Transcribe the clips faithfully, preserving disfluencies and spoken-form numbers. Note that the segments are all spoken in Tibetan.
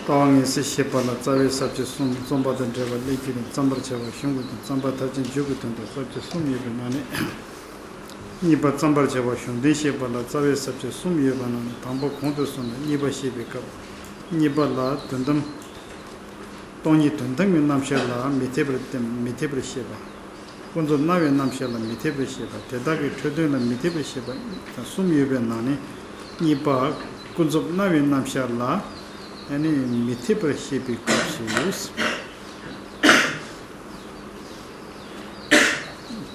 ལྟ་བ་ངེས་གསལ་ཤེས་པ་ལ་རྩ་བའི་ས་བཅད་གསུམ། རྩོམ་པ་དང་འབྲེལ་བ་སླད་རྒྱུ་དང་བརྩམ་པར་བྱ་བ་གཞུང་གི་དོན་དང་བརྩམ་པ་མཐར་ཕྱིན་རྒྱུད་ཀྱི་དོན་དང་ས་བཅད་གསུམ་ཡོད་པའི་ནང་ནས། གཉིས་པ་བརྩམ་པར་བྱ་བ་གཞུང་དོན་བཤད་པ་ལ་རྩ་བའི་ས་བཅད་གསུམ་ཡོད་པ་ནང་ནས་དང་པོ་གོང་དུ་སོང་ནས་གཉིས་པ་བཤད་པའི་སྐབས། གཉིས་པ་ལ་དོན་དམ། སྟོང་ཉིད་དོན་དམ་གྱི་རྣམ་གཞག་ལ་མི་འཐད་པར་བསྟན་མི་འཐད་པར་བཤད་པ། ཀུན་རྫོབ་སྣང་བའི་རྣམ་གཞག་ལ་མི་འཐད་པར་བཤད་པ། དེ་དག་གི་འཕྲོས་དོན་ལ་མི་འཐད་པར་བཤད་པ་དང་གསུམ་ཡོད་པའི་ནང་ནས་གཉིས་པ་ཀུན་རྫོབ་སྣང་བའི་རྣམ་གཞག་ལ་ཡང་ནི་མི་འཐད་པར་བཤད་པའི་སྐབས་སུ།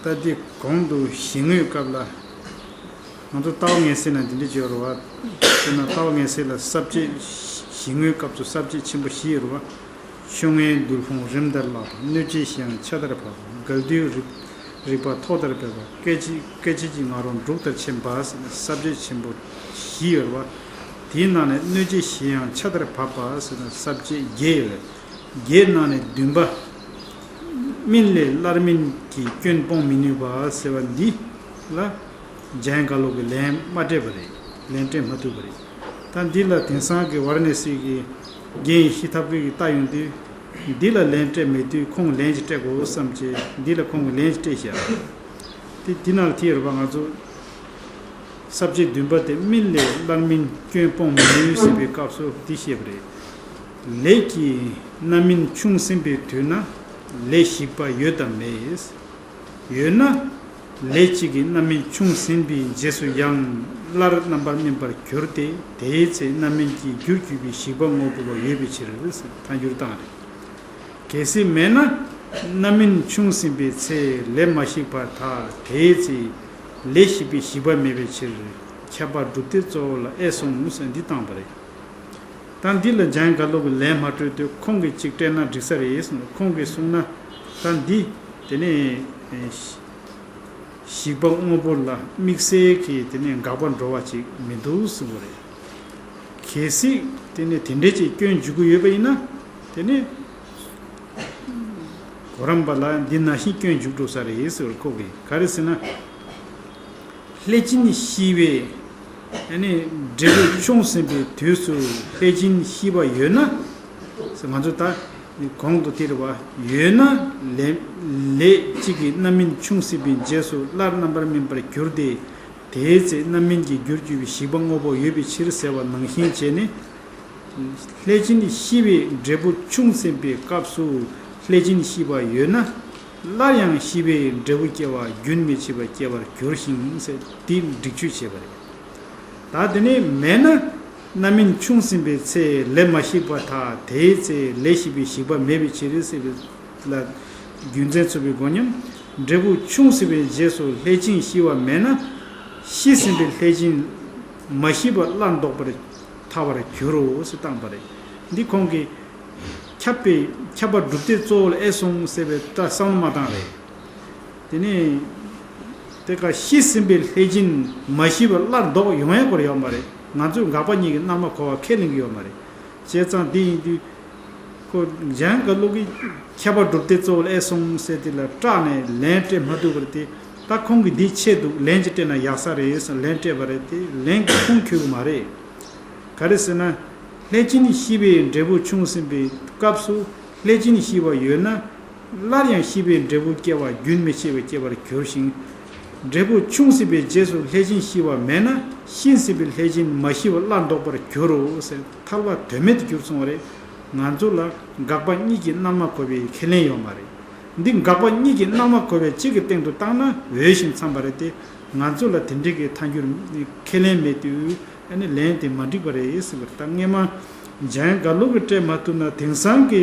ད་འདི་གོང་དུ་གཞི་དངོས་སྐབས་ལ། ང་ཚོ་ལྟ་བ་ངེས་གསལ་ན་འདི་འདྲ་བརྗོད་རེད་བ། དཔེར་ན་ལྟ་བ་ངེས་གསལ་ལ་ས་བཅད་གཞི་དངོས་སྐབས་སུ་ས་བཅད་ཆེན་པོ་བཞི་ཡོད་རེད་བ། ཆུང་ངུའི་རྡུལ་ཕུང་རིམ་ལྟར་བརླག་པ། གནོད་བྱེད་གཞི་ཡང་ཆ་ལྟར་འབབ་པ། འགལ་འདུའི་རིགས་རིགས་པ་ཐོག་ལྟར་འབེབས་པ། སྐད་ཅིག་སྐད་ཅིག་གི་ང་རོ་འབྲུག་ལྟར་ཆེན་པ་ཟེར་ནས་ས་བཅད་ཆེན་པོ་བཞི་ཡོད་རེད་བ། དེའི་ནང་ནས་གནོད་བྱེད་གཞི་ཡང་ཆ་ལྟར་འབབ་པ་ཟེར་ནས་ས་བཅད་བརྒྱད་ཡོད་རེད། བརྒྱད་ནང་ནས་བདུན་པ། སྨིན་ལས་སླར་སྨིན་གྱི་སྐྱོན་སྤོང་མི་ནུས་པ་ཟེར་བ་འདི་ལ། འཇམ་དབྱངས་བཀའ་སློབ་ཀྱིས་ལན་མ་སྤྲད་པ་རེད། ལན་སྤྲད་མ་ཐུབ་པ་རེད། ད་འདི་ལ་དེང་སང་གི་ཝཱ་ར་ཎ་སི་གི་རྒན་ཡེ་ཤེས་ཐབས་མཁས་ཀྱིས་ལྟ་ཡོང་དུས། འདི་ལ་ལན་སྤྲད་མེད་དུས་ཁོང་ལན་ཅིག་སྤྲད་དགོས་བསམ་བྱས་འདི་ལ་ཁོང་གིས་ལན་ཅིག་སྤྲད་བཞག་དེ་འདི་ནང་ལ་དེ་ཡོད་རེད་པ། ང་ཚོ་ས་བཅད་བདུན་པ་དེ་སྨིན་ལས་སླར་སྨིན་སྐྱོན་སྤོང་མི་ནུས་ཟེར་བའི་སྐབས་སུ་འདི་བཤད་པ་རེད། ལས་ཀྱི་རྣམ་སྨིན་ཆུང་ཟིན་པའི་དུས་ན་ལས་ཞིག་པ་ཡོད་དམ་མེད། ཡོད་ན། ལས་གཅིག་གི་རྣམ་སྨིན་ཆུང་ཟིན་པའི་རྗེས་སུ་ཡང་སླར་རྣམ་པར་སྨིན་པར་འགྱུར་ཏེ། དེའི་ཚེ་རྣམ་སྨིན་གྱི་རྒྱུར་གྱུར་པའི་ཞིག་པ་དངོས་པོ་ཡོད་པའི་ཕྱིར། ཐལ་འགྱུར་བཏང་རེད། གལ་སྲིད་མེད་ན། རྣམ་སྨིན་ཆུང་ཟིན་པའི་ཚེ་ལས་མ་ཞིག་པར་ཐལ། དེའི་ཚེ་ལས་ཞིག་པའི་ཞིག་པ་མེད་པའི་ཕྱིར། ཁྱབ་པ་སྒྲུབ་སྡེ་གཙོ་བོ་ལ་ཨེ་གསུངས་ཟེར་འདི་བཏང་པ་རེད། ད་འདི་ལ་འཇམ་དབྱངས་བཀའ་སློབ་ཀྱིས་ལན་མ་སྤྲོད་དུས་ཁོང་གིས་གཅིག་སྤྲད་ན་འགྲིག་ས་རེད་གསུངས། ཁོང་གིས་གསུངས་ན། ད་འདི་དེ་ནས་ཞིག་པ་དངོས་པོ་ལ་དམིགས་བསལ་གྱི་དེ་ནས་དགག་པ་འགྲོ་བ་ཅིག་མི་འདུག་གསུངས་པ་རེད། གལ་སྲིད་དེ་ནས་དེ་འདྲའི་ཅིག་སྐྱོན་འཇུག་གི་ཡོད་པ་ཡིན་ན། དེ་ནས་གོ་རམས་པ་ལ་འདི་ནང་བཞིན་སྐྱོན་འཇུག་འགྲོ་ས་རེད་ཟེར་བར་ཁོ་གིས་ག་རེ་ཟེར་ན། ལྷས་བྱིན་ཤེས་པའི་ཨ་ནི་འབྲས་བུ་ཆུང་ཟིན་པའི་དུས་སུ་ལྷས་བྱིན་ཤེས་པ་ཡོད་ན། ང་ཚོ་ད་གོང་དུ་དེ་རེད་བ། ཡོད་ན་ལས་ལས་གཅིག་གི་རྣམ་སྨིན་ཆུང་ཟིན་པའི་རྗེས་སུ་སླར་རྣམ་པར་སྨིན་པར་འགྱུར་ཏེ། དེའི་ཚེ་རྣམ་སྨིན་གྱི་རྒྱུར་གྱུར་པའི་ཞིག་པ་དངོས་པོ་ཡོད་པའི་ཕྱིར་ཟེར་བ་ནང་བཞིན་བྱས་ནས། ལྷས་བྱིན་ཤེས་པའི་འབྲས་བུ་ཆུང་ཟིན་པའི་སྐབས་སུ་ལྷས་བྱིན་ཤེས་པ་ཡོད་ན། སླར་ཡང་ཤེས་པའི་འབྲས་བུ་སྐྱེ་བ་རྒྱུན་མི་འཆད་པར་སྐྱེ་བར་འགྱུར་ཞིང་ཟེར་འདི་འགྲིག་ཆོས་བྱས་པ་རེད། ད་དེ་ནས་མེད་ན། རྣམ་སྨིན་ཆུང་ཟིན་པའི་ཚེ་ལས་མ་ཞིག་པར་ཐལ། དེའི་ཚེ་ལས་ཞིག་པའི་ཞིག་པ་མེད་པའི་ཕྱིར་ཟེར་བའི་ལ། རྒྱུ་མཚན་མཚུངས་པའི་མགོ་སྙོམས། འབྲས་བུ་ཆུང་ཟིན་པའི་རྗེས་སུ་ལྷས་བྱིན་ཤེས་པ་མེད་ན། ཤེས་ཟིན་པའི་ལྷས་བྱིན་མ་ཤེས་པ་སླར་ལྡོག་པར་ཐལ་བར་འགྱུར་རོ་ཞེས་བཏང་པ་རེད། འདི་ཁོང་གིས་ཁྱབ་པའི་ཁྱབ་པ་སྒྲུབ་སྡེ་གཙོ་བོ་ལ་ཨེ་གསུངས་ཟེར་བའི་ད་བསམ་བློ་མ་བཏང་རེད། དེ་ནས་དེ་ག་ཤེས་ཟིན་པའི་ལྷས་བྱིན་མ་ཤེས་པ་སླར་ལྡོག་ཡོང་ཡ་སྐོར་ཡོད་མ་རེད། ང་ཚོས་དགག་པ་གཉིས་ཀྱི་རྣམ་པ་གོ་བ་ཁས་ལེན་གྱི་ཡོད་མ་རེད། བྱས་ཙང་འདི་ཡིན་དུས། ཁོ་འཇམ་དབྱངས་བཀའ་སློབ་ཀྱིས་ཁྱད་པར་སྒྲུབ་སྡེ་གཙོ་བོ་ལ་ཨེ་གསུངས་ཟེར་དེ་ལ་སྐྲག་ནས་ལན་སྤྲད་མ་ཐུབ་པ་རེད་དེ། ད་ཁོང་གིས་འདི་ཆེད་དུ་ལན་ཅིག་སྤྲད་ན་ཡག་ས་རེད་ཟེར་ལན་སྤྲད་པ་རེད་དེ། ལན་གྱི་ཁུངས་འཁྱོལ་གྱི་མ་རེད། ག་རེ་ཟེར་ན། ལྷས་བྱིན་ཤེས་པའི་འབྲས་བུ་ཆུང་ཟིན་པའི་སྐབས་སུ་ལྷས་བྱིན་ཤེས་པ་ཡོད་ན། སླར་ཡང་ཤེས་པའི་འབྲས་བུ་སྐྱེ་བ་རྒྱུན་མི་འཆད་པར་སྐྱེ་བར་འགྱུར་ཞིང་། འབྲས་བུ་ཆུང་ཟིན་པའི་རྗེས་སུ་ལྷས་བྱིན་ཤེས་པ་མེད་ན། ཤེས་ཟིན་པའི་ལྷས་བྱིན་མ་ཤེས་པ་སླར་ལྡོག་པར་འགྱུར་རོ་ཟེར་ཐལ་བ་དོན་མེད་དུ་གྱུར་སོང་བ་རེད། ང་ཚོ་ལ་དགག་པ་གཉིས་ཀྱི་རྣམ་པ་གོ་བའི་ཁས་ལེན་ཡོད་མ་རེད། འདི་དགག་པ་གཉིས་ཀྱི་རྣམ་པ་གོ་བའི་གཅིག་གི་སྟེང་དུ་བཏང་ན་འོས་ཤིང་འཚམས་པ་རེད་དེ། ང་ཚོ་ལ་དེ་འདྲའི་གི་ཐལ་འགྱུར་ཁས་ལེན་མེད་དུས། ཨ་ནི་ལན་དེ་མ་འགྲིག་པ་རེད་ཟེར་བ་རེད། ད་སྔས་མ་འཇམ་དབྱངས་བཀའ་སློབ་ཀྱིས་སྤྲད་མ་ཐུབ་ན། དེང་སང་གི་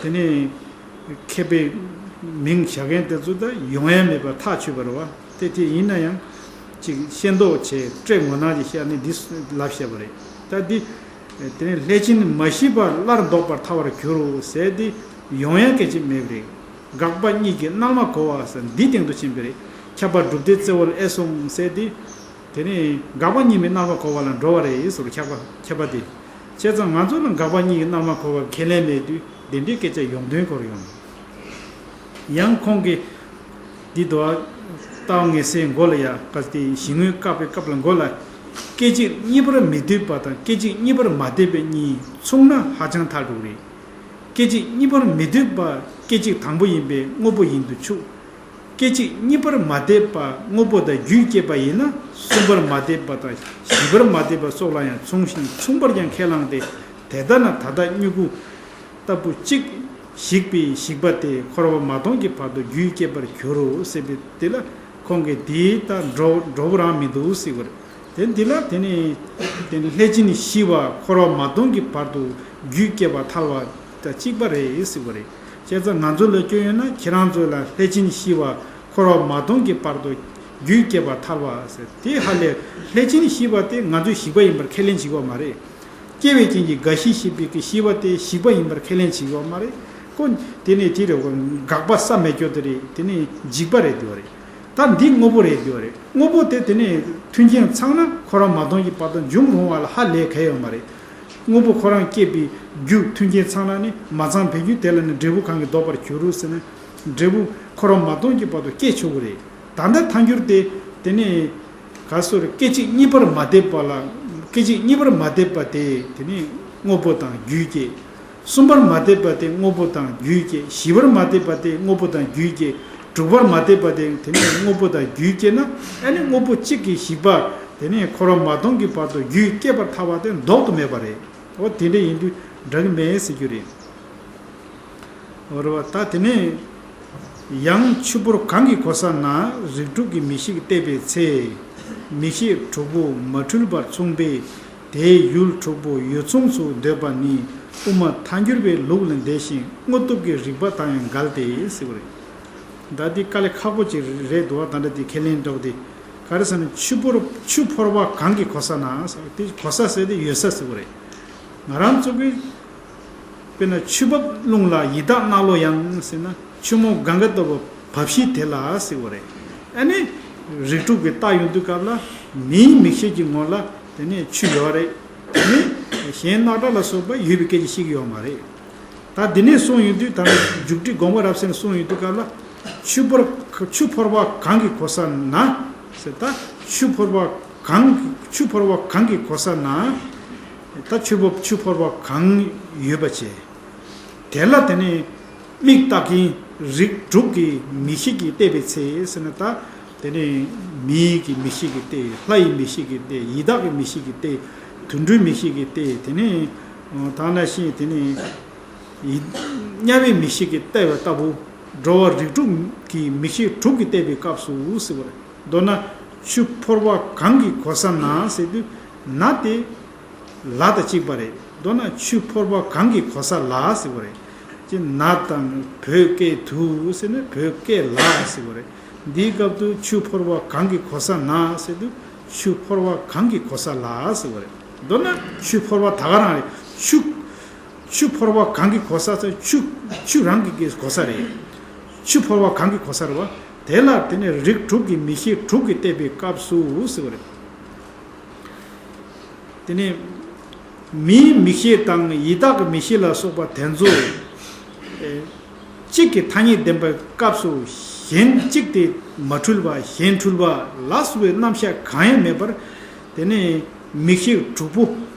དེ་ནས་མཁས་པའི་མིང་བཞག་མཁན་དེ་ཚོ་ད་ཡོང་ཡ་མེད་པ་ཐག་ཆོད་པ་རེད་བ། དེ་དེ་ཡིན་ན་ཡང་ཅིག་ཤེས་མདོག་བྱས་སྤྲད་ངོ་ན་ཅིག་བཤད་ནས་འདི་ལབ་བཤད་པ་རེད། ད་འདི་དེ་ནས་ལྷས་བྱིན་མ་ཤེས་པ་སླར་ལྡོག་པར་ཐལ་བར་འགྱུར་རོ་ཟེར་དེ་ཡོང་ཡ་སྐད་ཅིག་མེད་པ་རེད། དགག་པ་གཉིས་ཀྱི་རྣམ་པ་གོ་བ་ཟེར་འདི་སྟེང་དུ་ཕྱིན་པ་རེད། ཁྱབ་པ་སྒྲུབ་སྡེ་གཙོ་བོ་ལ་ཨེ་གསུངས་ཟེར་དེ། དེ་ནས་དགག་པ་གཉིས་མེད་རྣམ་པ་གོ་བ་ལ་འགྲོ་བ་རེད་ཟེར་ཁྱབ་པ་ཁྱབ་པ་དེ། བྱས་ཙང་ང་ཚོ་ལ་དགག་པ་གཉིས་ཀྱི་རྣམ་པ་གོ་བ་ཁས་ལེན་མེད་དུས་དེ་འདྲའི་སྐད་ཆ་ཡོང་དོན་ཁོ་རང་ཡོང་། ཡང་ཁོང་གིས་འདི་དོ། ལྟ་བ་ངེས་གསལ་མགོ་ལ་ཡ་ག་དེ་གཞི་དངོས་བཀག་པའི་སྐབས་ལ་མགོ་ལ། སྐད་ཅིག་གཉིས་པར་མི་སྡོད་པ་དང་སྐད་ཅིག་གཉིས་པར་མ་སྡོད་པའི་གཉིས་མཚུངས་ན་ཧ་ཅང་ཐལ་འགྲོ་གི་རེད། སྐད་ཅིག་གཉིས་པར་མི་སྡོད་པ་སྐད་ཅིག་དང་པོ་ཡིན་པས་དངོས་པོ་ཡིན་དུ་ཆུག་སྐད་ཅིག་གཉིས་པར་མ་སྡོད་པ་དངོས་པོ་དང་རྒྱུས་སྐྱེས་པ་ཡིན་ན་གསུམ་པར་མ་སྡོད་པ་དང་བཞི་པར་མ་སྡོད་པ་སོགས་ལ་ཡང་མཚུངས་ཤིང་མཚུངས་པར་ཀྱང་ཁས་བླངས་ཏེ། དེ་ལྟ་ན་ད་ལྟ་མྱུ་གུ་ལྟ་བུ་གཅིག་ཞིག་པའི་ཞིག་པ་དེ་འཁོར་བ་མ་སྟོངས་ཀྱི་བར་དུ་རྒྱུས་སྐྱེད་པར་འགྱུར་རོ་ཟེར་བའི་དེ་ལ་ཁོང་གིས་དེའི་ལྟར་འགྲོ་འགྲོ་བོ་རང་མི་འདུག་ཟེར་བ་རེད། དེ་འདི་ལ་དེ་ནི་དེ་ནི་ལྷས་བྱིན་ཤི་བ་འཁོར་བ་མ་སྟོངས་ཀྱི་བར་དུ་རྒྱུས་སྐྱེད་པར་ཐལ་བ་དང་གཅིག་པ་རེད་ཟེར་བ་རེད། བྱས་ཙང་ང་ཚོ་ལ་སྐྱོན་ཡོད་ན་ཁྱེད་རང་ཚོ་ལ་ལྷས་བྱིན་ཤི་བ་འཁོར་བ་མ་སྟོངས་ཀྱི་བར་དུ་རྒྱུས་སྐྱེད་པར་ཐལ་བ་ཟེར་དེ་ཧ་ལས་ལྷས་བྱིན་ཤི་བ་དེ་ང་ཚོའི་ཞིག་པ་ཡིན་པར་ཁས་ལེན་བྱེད་ཀྱི་ཡོད་མ་རེད། སྐྱེ་བའི་རྐྱེན་གྱིས་རྒ་ཤི་ཤི་བའི་གི་ཤི་བ་དེ་ཞིག་པ་ཡིན་པར་ཁས་ལེན་བྱེད་ཀྱི་ཡོད་མ་རེད། ཁོ་དེ་ནས་དེ་རེད་དགག་པ་ས་མེད་སྐྱོ་དེ་རེད། དེ་ནས་འཇིག་པ་རེད་འདུག་རེད། ད་འདི་དངོས་པོ་རེད་འདུག་རེད། དངོས་པོ་དེ་དེ་ནས་མཐུན་རྐྱེན་ཚང་ན་འཁོར་བ་མ་སྟོངས་ཀྱི་བར་དུ་འབྱུང་རུང་བ་ལ་ཧ་ལས་གལ་ཡོད་མ་རེད། དངོས་པོ་ཁོ་རང་སྐྱེས་པའི་རྒྱུ་མཐུན་རྐྱེན་ཚང་ན་ནི་མ་ཚང་བའི་རྒྱུ་དེ་ལ་ནི་འབྲས་བུ་གང་གིས་ལྡོག་པར་འགྱུར་རོ་ཟེར་ན། འབྲས་བུ་འཁོར་བ་མ་སྟོངས་ཀྱི་བར་དུ་སྐྱེ་ཆོག་གི་རེད། ད་ལྟ་ཐལ་འགྱུར་དེ་དེ་ནས་ག་སོར་སྐད་ཅིག་གཉིས་པར་མ་སྡོད་པ་ལ། སྐད་ཅིག་གཉིས་པར་མ་སྡོད་པ་དེ་དེ་ནས་དངོས་པོ་དང་རྒྱུས་སྐྱེད། གསུམ་པར་མ་སྡོད་པ་དེ་དངོས་པོ་དང་རྒྱུས་སྐྱེད། བཞི་པར་མ་སྡོད་པ་དེ་དངོས་པོ་དང་རྒྱུས་སྐྱེད། དྲུག་པར་མ་སྡོད་པ་དེ་དེ་ནས་དངོས་པོ་དང་རྒྱུས་སྐྱེད་ན་ཨ་ནི་དངོས་པོ་གཅིག་གི་ཞིག་པ་དེ་ནས་འཁོར་བ་མ་སྟོངས་ཀྱི་བར་དུ་རྒྱུས་སྐྱེད་པར་ཐལ་བ་དེ་ལྡོག་ཏུ་མེད་པ་རེད། འོ་དེ་འདྲ་ཡིན་དུས་འདྲ་གི་མེད་ཟེར་རྒྱུ་རེད། འོ་རེད་བ། ད་དེ་ནས་ཡང་ཆོས་ཕོར་གང་གི་གོ་ས་ན་རིགས་དྲུག་གི་མིག་ཤེས་ཀྱིས་བལྟས་པའི་ཚེ། མིག་ཤེས་དྲུག་པོ་མ་འཁྲུལ་པར་མཚུངས་པས་དེའི་ཡུལ་དྲུག་པོ་ཡུལ་མཚུངས་སུ་འདོད་པ་ནི་དབུ་མ་ཐལ་འགྱུར་བའི་ལུགས་ལ་འདས་ཤིང་དངོས་སྟོབས་ཀྱི་རིགས་པ་དང་ཡང་འགལ་ཏེ་ཟེར་བ་རེད། ད་འདི་དཀའ་ལས་ཁག་པོ་ཅིག་རེད་འདུག་བ། ད་འདྲ་དེ་ཁས་ལེན་འདྲ་བོ་དེ་ག་རེ་ཟེར་ན་ཆོས་ཕོར་ཆོས་ཕོར་པ་གང་གི་གོ་ས་ན་ཟེར་བ་དེ་གོ་ས་ཟེར་དེ་ཡོད་ས་ཟེར་བ་རེད། ང་རང་ཚོ་གི་དཔེར་ན་ཆུ་འབབ་རླུང་ལ་ཡི་དྭགས་གནག་ལོ་ཡང་ཟེར་ན་ཆུ་མོ་གངྒཱ་ལྟ་བུ་འབབ་ཤིང་དེ་ལ་ཟེར་བ་རེད། ཨ་ནི་རིགས་དྲུག་གིས་བལྟ་ཡོང་དུས་སྐབས་ལ་མིའི་མིག་ཤེས་ཀྱི་ངོ་ལ་དེ་ནས་ཆུ་ཡོད་རེད། དེ་ནས་གཞན་རྣག་ཁྲག་ལ་སོགས་པ་ཡོད་པའི་སྐད་ཆ་བཤད་ཀྱི་ཡོད་མ་རེད། ད་འདི་ནས་གསུངས་ཡོང་དུས་ད་མཇུག་སྒྲིལ་དགོངས་པ་རབ་གསལ་ནས་གསུངས་ཡོང་དུས་སྐབས་ལ་ཆུ་ཕོར་ཆུ་ཕོར་པ་གང་གི་གོ་ས་ན་ཟེར། ད་ཆུ་ཕོར་པ་གང་ཆུ་ཕོར་པ་གང་གི་གོ་ས་ན། ད་ཆུ་ཕོ་ཆུ་ཕོར་པ་གང་ཡོད་པ་བྱས། དེ་ལ་དེ་ནས་མིག་ལྟ་མཁན་རིགས་དྲུག་གི་མིག་ཤེས་ཀྱིས་བལྟས་པའི་ཚེ་ཟེར་ན་ད་དེ་ནས་མིའི་གི་མིག་ཤེས་ཀྱིས་བལྟས། ལྷ་ཡི་མིག་ཤེས་ཀྱིས་བལྟས། ཡི་དྭགས་ཀྱི་མིག་ཤེས་ཀྱིས་བལྟས། དུད་འགྲོའི་མིག་ཤེས་ཀྱིས་བལྟས། དེ་ནས་ད་ནང་བཞིན་དེ་ནས་ཡི་དམྱལ་བའི་མིག་ཤེས་ཀྱིས་བལྟས་པ་ལྟ་བུ། འགྲོ་བ་རིགས་དྲུག་གི་མིག་ཤེས་དྲུག་གིས་བལྟས་པའི་སྐབས་སུ་ཟེར་བ་རེད། མདོར་ན་ཆུ་ཕོར་པ་གང་གི་གོ་ས་ན་ཟེར་དུས་ན་དེ་ལ་དང་གཅིག་པ་རེད། མདོར་ན་ཆུ་ཕོར་པ་གང་གི་གོ་ས་ལ་ཟེར་བ་རེད། ཅེས་ན་དང་བོད་སྐད་དུ་ཟེར་ན་བོད་སྐད་ལ་ཟེར་བ་རེད། འདིའི་སྐབས་སུ་ཆུ་ཕོར་པ་གང་གི་གོ་ས་ན་ཟེར་དུས་ཆུ་ཕོར་པ་གང་གི་གོ་ས་ལ་ཟེར་བ་རེད། མདོར་ན་ཆུ་ཕོར་པ་ད་ག་རང་རེད། ཆུ་ཆུ་ཕོར་པ་གང་གི་གོ་ས་ཟེར་ཆུ་ཆུ་རང་གི་གོ་ས་རེད། ཆུ་ཕོར་པ་གང་གི་གོ་ས་རེད་བ། དེ་ལ་དེ་ནས་རིགས་དྲུག་གི་མིག་ཤེས་དྲུག་གིས་བལྟས་པའི་སྐབས་སུ་ཟེར་བ་རེད། དེ་ནས་མིའི་མིག་ཤེས་དང་ཡི་དྭགས་ཀྱི་མིག་ཤེས་ལ་སོགས་པ་དེ་ཚོ་ཨེ་གཅིག་གི་ཐ་སྙད་བདེན་པའི་སྐབས་སུ་གཞན་གཅིག་དེ་མ་འཁྲུལ་བ་གཞན་འཁྲུལ་བ་ལ་སོགས་པའི་རྣམ་གཞག་གང་ཡང་མེད་པར། དེ་ནས་མིག་ཤེས་དྲུག་པོ།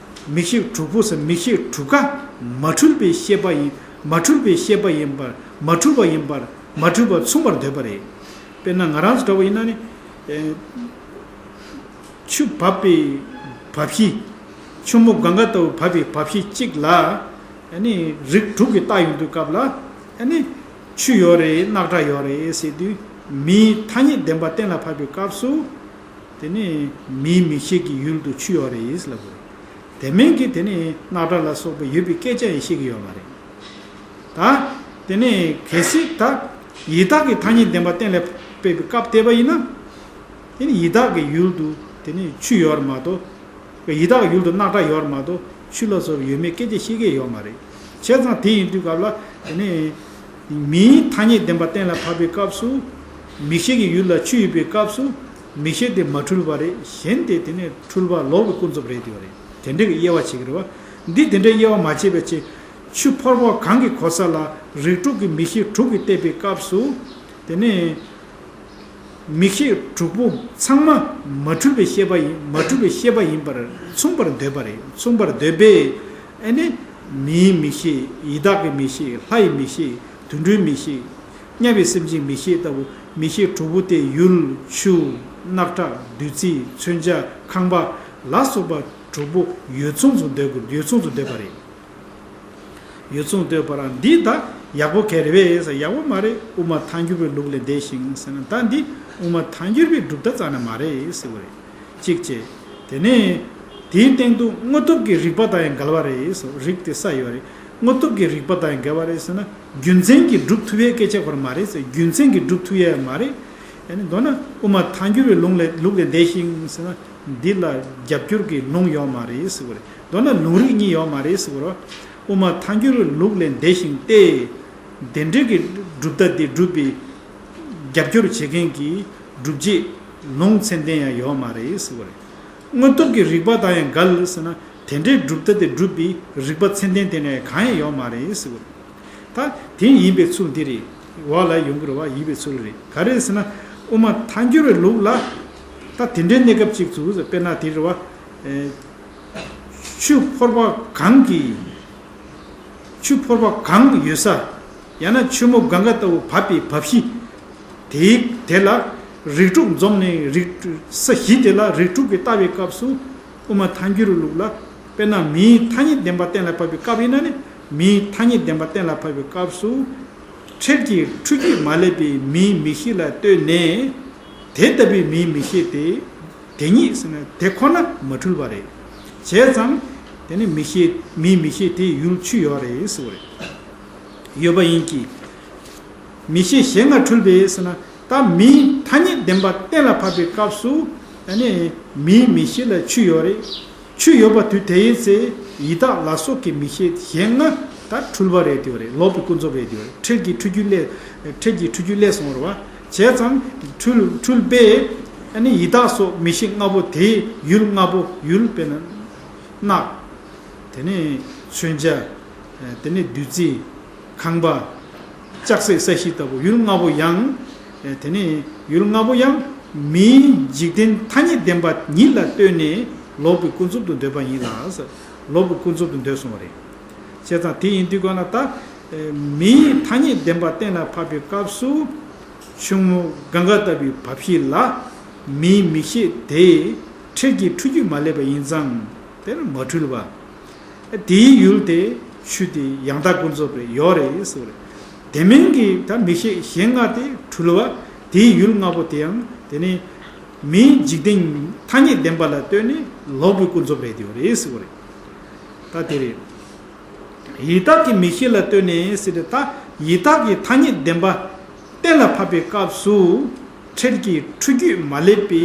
མིག་ཤེས་དྲུག་པོ་ཟེར་མིག་ཤེས་དྲུག་ཀ་མ་འཁྲུལ་པའི་ཤེས་པ་ཡིན། མ་འཁྲུལ་པའི་ཤེས་པ་ཡིན་པར་མ་འཁྲུལ་པ་ཡིན་པར་མ་འཁྲུལ་པ་མཚུངས་པར་འདོད་པ་རེད། དཔེར་ན་ང་རང་ཚོ་འདྲ་བོ་ཡིན་ན་ནི། ཨེ། ཆུ་འབབ་པའི་འབབ་གཞི། ཆུ་མོ་གངྒཱ་ལྟ་བུ་འབབ་པའི་འབབ་གཞི་གཅིག་ལ། ཨ་ནི་རིགས་དྲུག་གིས་བལྟ་ཡོང་དུས་སྐབས་ལ། ཨ་ནི་ཆུ་ཡོད་རེད། རྣག་ཁྲག་ཡོད་རེད་ཟེར་དུས་མིའི་ཐ་སྙད་བདེན་པ་གཏན་ལ་ཕབ་པའི་སྐབས་སུ། དེ་ནས་མིའི་མིག་ཤེས་ཀྱི་ཡུལ་དུ་ཆུ་ཡོད་རེད་ལབ་དགོས། དེ་མིན་གྱི་དེ་ནས་རྣག་ཁྲག་ལ་སོགས་པ་ཡོད་པའི་སྐད་ཆ་ཡང་བཤད་ཀྱི་ཡོད་མ་རེད། ད་དེ་ནས་གལ་སྲིད་ད་ཡི་དྭགས་ཀྱི་ཐ་སྙད་བདེན་པ་གཏན་ལ་ཕབ་པའི་སྐབས་བལྟས་པ་ཡིན་ན། དེ་ནི་ཡི་དྭགས་ཀྱི་ཡུལ་དུ་དེ་ནི་ཆུ་ཡོད་རེད་མ་གཏོགས། ཡི་དྭགས་ཀྱི་ཡུལ་དུ་རྣག་ཁྲག་ཡོད་རེད་མ་གཏོགས་ཆུ་ལ་སོགས་པ་ཡོད་མེད་སྐད་ཆ་བཤད་ཀྱི་ཡོད་མ་རེད། བྱས་ཙང་དེ་ཡིན་དུས་སྐབས་ལ་དེ་ནི་མིའི་ཐ་སྙད་བདེན་པ་གཏན་ལ་ཕབ་པའི་སྐབས་སུ་མིག་ཤེས་ཀྱི་ཡུལ་ལ་ཆུ་ཡོད་པའི་སྐབས་སུ་མིག་ཤེས་དེ་མ་འཁྲུལ་བ་རེད། གཞན་དེ་དེ་ནི་འཁྲུལ་བ་ལོག་པའི་ཀུན་རྫོབ་རེད་དེ་བ་རེད། དེ་འདྲ་གི་དབྱེ་བ་ཕྱེ་གི་རེད་བ། འདི་དེ་འདྲའི་དབྱེ་བ་མ་ཕྱེ་བའི་ཕྱིར་ཆུ་ཕོར་པ་གང་གི་གོ་ས་ལ་རིགས་དྲུག་གི་མིག་ཤེས་དྲུག་གིས་བལྟས་པའི་སྐབས་སུ་དེ་ནི། མིག་ཤེས་དྲུག་པོ་ཚང་མ་མ་འཁྲུལ་པའི་ཤེས་པ་ཡིན། མ་འཁྲུལ་པའི་ཤེས་པ་ཡིན་པར་མཚུངས་པར་འདོད་པ་རེད། མཚུངས་པར་འདོད་པས་ཨ་ནི་མིའི་མིག་ཤེས། ཡི་དྭགས་ཀྱི་མིག་ཤེས། ལྷ་ཡི་མིག་ཤེས། དུད་འགྲོའི་མིག་ཤེས། དམྱལ་བའི་སེམས་ཅན་མིག་ཤེས་ལྟ་བུ་མིག་ཤེས་དྲུག་པོ་དེ་ཡུལ། ཆུ། རྣག་ཁྲག། བདུད་རྩི། མཚོན་ཆ། ཁང་པ་ལ་སོགས་པ་དྲུག་པོ་ཡོད་མཚུངས་སུ་འདོད་དགོས། ཡོད་མཚུངས་སུ་འདོད་པ་རེད། ཡོད་མཚུངས་འདོད་པ་རང་འདི་ད་ཡག་པོ་ག་རེ་རེད་ཟེར། ཡག་པོ་མ་རེད། དབུ་མ་ཐལ་འགྱུར་བའི་ལུགས་ལས་འདས་ཤིང་ཟེར་ན། ད་འདི་དབུ་མ་ཐལ་འགྱུར་བའི་གྲུབ་མཐའ་རྩ་ནས་མ་རེད་ཟེར་བ་རེད། གཅིག་བྱས། དེ་ནས་དེའི་སྟེང་དུ་དངོས་སྟོབས་ཀྱི་རིགས་པ་དང་ཡང་འགལ་བ་རེད་ཟེར། རིགས་དེ་ས་ཡོད་རེད། དངོས་སྟོབས་ཀྱི་རིགས་པ་དང་ཡང་འགལ་བ་རེད་ཟེར་ན། རྒྱུ་མཚན་གྱིས་སྒྲུབ་ཐུབ་ཡའི་སྐད་ཆ་ཁོ་རང་མ་རེད་ཟེར། རྒྱུ་མཚན་གྱིས་སྒྲུབ་ཐུབ་ཡ་མ་རེད། ཨ་ནི་མདོར་ན་དབུ་མ་ཐལ་འགྱུར་བའི་ལུགས་ལས་ལུགས་ལས་འདས་ཤིང་ཟེར་ན། འདི་ལ་རྒྱབ་སྐྱོར་གྱི་ལུང་ཡོད་མ་རེད་ཟེར་བ་རེད། མདོར་ན་ལུང་རིགས་གཉིས་ཡོད་མ་རེད་ཟེར་བ་རེད། དབུ་མ་ཐལ་འགྱུར་བའི་ལུགས་ལས་འདས་ཤིང་སྟེ། དེ་འདྲའི་གི་གྲུབ་མཐའ་དེ་སྒྲུབ་པའི་རྒྱབ་སྐྱོར་བྱེད་མཁན་གྱི་སྒྲུབ་བྱེད་ལུང་ཚད་ལྡན་ཡང་ཡོད་མ་རེད་ཟེར་བ་རེད། དངོས་སྟོབས་ཀྱི་རིགས་པ་དང་ཡང་འགལ་ཟེར་ན། དེ་འདྲའི་གྲུབ་མཐའ་དེ་སྒྲུབ་པའི་རིགས་པ་ཚད་ལྡན་དེ་ནས་གང་ཡང་ཡོད་མ་རེད་ཟེར་བ་རེད། ད་དེ་ཡིན་པའི་ཚུལ་འདི་རེད། འོག་ལ་ཡོང་གི་རེད་བ། ཡིན་པའི་ཚུལ་རེད། ག་རེ་ཟེར་ན། དབུ་མ་ཐལ་འགྱུར་བའི་ལུགས་ལ་ད་དེ་འདྲའི་གནས་སྐབས་ཅིག་ཚུགས་ཟེར། དཔེར་ན་དེ་རེད་བ། ཨེ། ཆུ་ཕོར་པ་གང་གི་ཆུ་ཕོར་པ་གང་ཡོད་ས། ཡང་ན་ཆུ་མོ་གངྒཱ་ལྟ་བུ་འབབ་པའི་འབབ་གཞི། དེའི་དེ་ལ་རིགས་དྲུག་འཛོམས་ནས། རིགས་ས་གཞི་དེ་ལ་རིགས་དྲུག་གིས་བལྟ་བའི་སྐབས་སུ། དབུ་མ་ཐལ་འགྱུར་ལུགས་ལ། དཔེར་ན་མིའི་ཐ་སྙད་བདེན་པ་གཏན་ལ་ཕབ་པའི་སྐབས་ཡིན་ན་ནི། མིའི་ཐ་སྙད་བདེན་པ་གཏན་ལ་ཕབ་པའི་སྐབས་སུ། འཕྲལ་གྱི་འཁྲུལ་རྒྱུས་མ་སླེབས་པའི་མིའི་མིག་ཤེས་ལ་ལྟོས་ནས། དེ་ལྟ་བུའི་མིའི་མིག་ཤེས་དེ། དེ་ཉིད་ཟེར་ན་དེ་ཁོ་ན་མ་འཁྲུལ་བ་རེད། བྱས་ཙང་དེ་ནི་མིག་ཤེས། མིའི་མིག་ཤེས་དེའི་ཡུལ་ཆུ་ཡོད་རེད་ཟེར་བ་རེད། ཡོད་པ་ཡིན་གྱི། མིག་ཤེས་གཞན་ལྔ་འཁྲུལ་པས་ཟེར་ན། ད་མིའི་ཐ་སྙད་བདེན་པ་གཏན་ལ་ཕབ་པའི་སྐབས་སུ། ཨ་ནི་མིའི་མིག་ཤེས་ལ་ཆུ་ཡོད་རེད། ཆུ་ཡོད་པ་དུས་དེའི་ཚེ་ཡི་དྭགས་ལ་སོགས་ཀྱི་མིག་ཤེས་གཞན་ལྔ་ད་འཁྲུལ་བ་རེད་དེ་བ་རེད། ལོག་པའི་ཀུན་རྫོབ་རེད་དེ་བ་རེད། འཕྲལ་གྱི་འཁྲུལ་རྒྱུ་སླེབས། འཕྲལ་གྱི་འཁྲུལ་རྒྱུ་སླེབས་སོང་བ་རེད་བ། བྱས་ཙང་འཁྲུལ་འཁྲུལ་པས་ཨ་ནི་ཡི་དྭགས་སོགས་མིག་ཤེས་ལྔ་པོ་དེའི་ཡུལ་ལྔ་པོ། ཡུལ་དཔེར་ན་རྣག་དེ་ནས་མཚོན་ཆ། དེ་ནས་བདུད་རྩི། ཁང་པ། ལྕགས་སྲེག་ས་གཞི་ལྟ་བུ་ཡུལ་ལྔ་པོ་ཡང་། དེ་ནས་ཡུལ་ལྔ་པོ་ཡང་མིའི་འཇིག་རྟེན་ཐ་སྙད་བདེན་པ་ཉིད་ལ་ལྟོས་ནས་ལོག་པའི་ཀུན་རྫོབ་ཏུ་འདོད་པ་ཡིན་ལ། ལོག་པའི་ཀུན་རྫོབ་ཏུ་འདོད་སོང་བ་རེད། བྱས་ཙང་དེ་ཡིན་དུས་ག་ན་ད། མིའི་ཐ་སྙད་བདེན་པ་གཏན་ལ་ཕབ་པའི་སྐབས་སུ། ཆུ་མོ་གངྒཱ་ལྟ་བུའི་འབབ་གཞི་ལ་མིའི་མིག་ཤེས་དེ་འཕྲལ་གྱི་འཁྲུལ་རྒྱུས་མ་སླེབས་པ་ཡིན་ཙང་དེར་མ་འཁྲུལ་བ། དེའི་ཡུལ་དེ་ཆུ་དེ་ཡང་དག་ཀུན་རྫོབ་རེད། ཡོད་རེད་ཟེར་བ་རེད། དེ་མིན་གྱི་ད་མིག་ཤེས་གཞན་ལྔ་དེ་འཁྲུལ་བ། དེའི་ཡུལ་ལྔ་པོ་དེ་ཡང་དེ་ནི་མིའི་འཇིག་རྟེན་ཐ་སྙད་བདེན་པ་ལ་ལྟོས་ནས་ལོག་པའི་ཀུན་རྫོབ་རེད་དེ་ཡོད་རེད་ཟེར་བ་རེད། ད་དེ་རེད། ཡི་དྭགས་ཀྱི་མིག་ཤེས་ལ་ལྟོས་ནས་ཟེར་ཏེ། ད་ཡི་དྭགས་ཀྱི་ཐ་སྙད་བདེན་པ་གཏན་ལ་ཕབ་པའི་སྐབས་སུ། འཕྲལ་གྱི་འཁྲུལ་རྒྱུས་མ་སླེབས་པའི་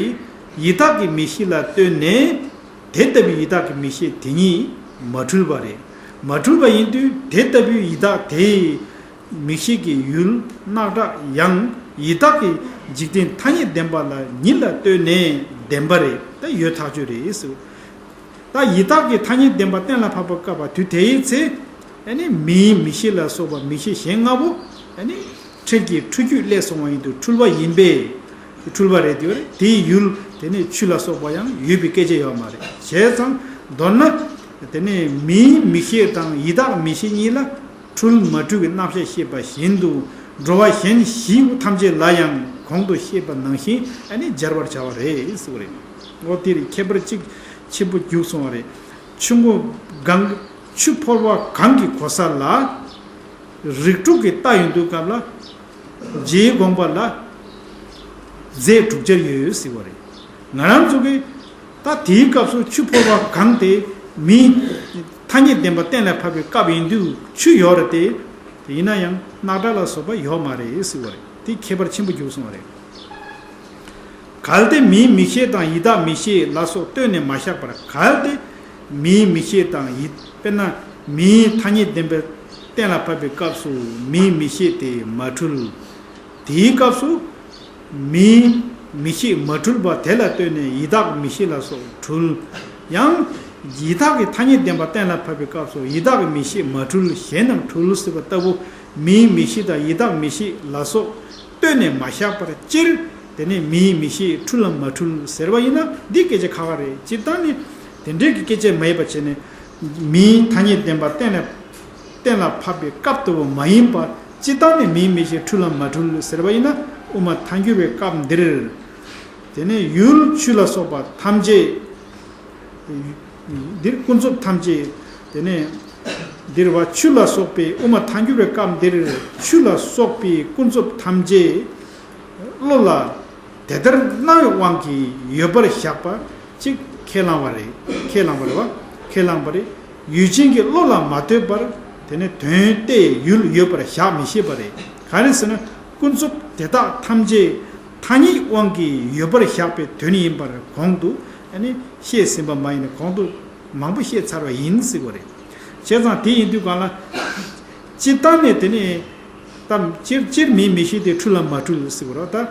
ཡི་དྭགས་ཀྱི་མིག་ཤེས་ལ་ལྟོས་ནས། དེ་ལྟ་བུའི་ཡི་དྭགས་ཀྱི་མིག་ཤེས་དེ་ཉིད་མ་འཁྲུལ་བ་རེད། མ་འཁྲུལ་བ་ཡིན་དུས་དེ་ལྟ་བུའི་ཡི་དྭགས་དེའི་མིག་ཤེས་ཀྱི་ཡུལ་རྣག་ཁྲག་ཡང་ཡི་དྭགས་ཀྱི་འཇིག་རྟེན་ཐ་སྙད་བདེན་པ་ལ་ཉིད་ལ་ལྟོས་ནས་བདེན་པ་རེད། ད་ཡོད་ཐག་ཆོད་རེད་ཟེར། ད་ཡི་དྭགས་ཀྱི་ཐ་སྙད་བདེན་པ་གཏན་ལ་ཕབ་པ་སྐབས་པ་དུས་དེའི་ཚེ། ཨ་ནི་མིའི་མིག་ཤེས་ལ་སོགས་པ་མིག་ཤེས་གཞན་ལྔ་པོ། ཨ་ནི་འཕྲལ་གྱི་འཁྲུལ་རྒྱུས་སླེབས་སོང་བ་ཡིན་དུས་འཁྲུལ་བ་ཡིན་པས། འཁྲུལ་བ་རེད་དེ་རེད། དེའི་ཡུལ་དེ་ནི་ཆུ་ལ་སོགས་པ་ཡང་ཡོད་པའི་སྐད་ཆ་ཡོད་མ་རེད། བྱས་ཙང་མདོར་ན། དེ་ནི་མིའི་མིག་ཤེས་དང་ཡི་དྭགས་མིག་ཤེས་གཉིས་ལ། འཁྲུལ་མ་འཁྲུལ་གྱི་རྣམ་གཞག་བཤད་པ་བཞིན་དུ། འགྲོ་བ་གཞན་བཞི་པོ་ཐམས་ཅད་ལ་ཡང་གོང་དུ་བཤད་པ་ནང་བཞིན་ཨ་ནི་སྦྱར་བར་བྱ་བ་རེད་ཟེར་བ་རེད། འོ་དེ་རེད། ཁྱད་པར་གཅིག་ཆེན་པོ་རྒྱུགས་སོང་བ་རེད། ཆུ་མོ་གང་། ཆུ་ཕོར་པ་གང་གི་གོ་ས་ལ། རིགས་དྲུག་གི་རྟགས་ཡོང་དུས་སྐབས་ལ། རྗེའི་དགོངས་པ་ལ། རྫས་དྲུག་ཅར་ཡོད་ཟེར་བ་རེད། ང་རང་ཚོ་གིས་ད་དེའི་སྐབས་སུ་ཆུ་ཕོར་པ་གང་དེ་མིའི་ཐ་སྙད་བདེན་པ་གཏན་ལ་ཕབ་པའི་སྐབས་ཡིན་དུས་ཆུ་ཡོད་རེད་དེ། དེ་ཡིན་ན་ཡང་རྣག་ཁྲག་ལ་སོགས་པ་ཡོད་མ་རེད་ཟེར་བ་རེད། དེ་ཁྱད་པར་ཆེན་པོ་རྒྱུགས་སོང་བ་རེད། གལ་ཏེ་མིའི་མིག་ཤེས་དང་ཡི་དྭགས་མིག་ཤེས་ལ་སོགས་ལྟོས་ནས་མ་བཞག་པར། གལ་ཏེ་མིའི་མིག་ཤེས་དང་ཡི། དཔེར་ན་མིའི་ཐ་སྙད་བདེན་པ་གཏན་ལ་ཕབ་པའི་སྐབས་སུ་མིའི་མིག་ཤེས་དེ་མ་འཁྲུལ། དེའི་སྐབས་སུ་མིའི་མིག་ཤེས་མ་འཁྲུལ་བ་དེ་ལ་ལྟོས་ནས་ཡི་དྭགས་མིག་ཤེས་ལ་སོགས་འཁྲུལ། ཡང་ཡི་དྭགས་ཀྱི་ཐ་སྙད་བདེན་པ་གཏན་ལ་ཕབ་པའི་སྐབས་སུ་ཡི་དྭགས་ཀྱི་མིག་ཤེས་མ་འཁྲུལ་གཞན་རྣམས་འཁྲུལ་ཟེར་བ་ལྟ་བུ། མིའི་མིག་ཤེས་དང་ཡི་དྭགས་མིག་ཤེས་ལ་སོགས་ལྟོས་ནས་མ་བཞག་པར་སྤྱིར། དེ་ནས་མིའི་མི་ཤེས་འཁྲུལ་ལམ་མ་འཁྲུལ་ཟེར་བ་ཡིན་ན་འདི་སྐད་ཆ་ཁག་ཁག་རེད། སྤྱིར་བཏང་ནི་དེ་འདྲའི་གི་སྐད་ཆ་མ་ཡིན་པ་བྱས་ནས་མིའི་ཐ་སྙད་བདེན་པ་གཏན་ལ་གཏན་ལ་ཕབ་པའི་སྐབས་ལྟ་བུ་མ་ཡིན་པ། སྤྱིར་བཏང་ནི་མིའི་མི་ཤེས་འཁྲུལ་ལམ་མ་འཁྲུལ་ཟེར་བ་ཡིན་ན་དབུ་མ་ཐལ་འགྱུར་བའི་སྐབས་འདིར། དེ་ནས་ཡུལ་ཆུ་ལ་སོགས་པ་ཐམས་ཅད། འདིར་ཀུན་རྫོབ་ཐམས་ཅད། དེ་ནས་འདིར་བ་ཆུ་ལ་སོགས་པའི་དབུ་མ་ཐལ་འགྱུར་བའི་སྐབས་འདིར་ཆུ་ལ་སོགས་པའི་ཀུན་རྫོབ་ཐམས་ཅད་བློ་ལ་དེ་ལྟར་སྣང་བའི་དབང་གིས་ཡོད་པར་བཞག་པ་ཅིག་ཁས་བླངས་པ་རེད། ཁས་བླངས་པ་རེད་བ། ཁས་བླངས་པ་རེད། ཡུལ་ཅན་གྱི་བློ་ལ་མ་ལྟོས་པར་དེ་ནས་དོན་ཏེ་ཡུལ་ཡོད་པར་བཞག་མི་ཤེས་པ་རེད། ག་རེ་ཟེར་ན་ཀུན་རྫོབ་དེ་དག་ཐམས་ཅད་ཐ་སྙད་དབང་གིས་ཡོད་པར་བཞག་པའི་དོན་ཡིན་པར་གོང་དུ། ཨ་ནི་བཤད་ཟིན་པ་མ་ཡིན་ནས་གོང་དུ་མང་པོ་བཤད་ཚར་བ་ཡིན་ཟེར་བ་རེད། བྱས་ཙང་དེ་ཡིན་དུས་གང་ལ། སྤྱིར་བཏང་ནས་དེ་ནས་ད་སྤྱིར་སྤྱིར་མིའི་མི་ཤེས་དེ་འཁྲུལ་ལམ་མ་འཁྲུལ་ཟེར་བ་རེད་ད།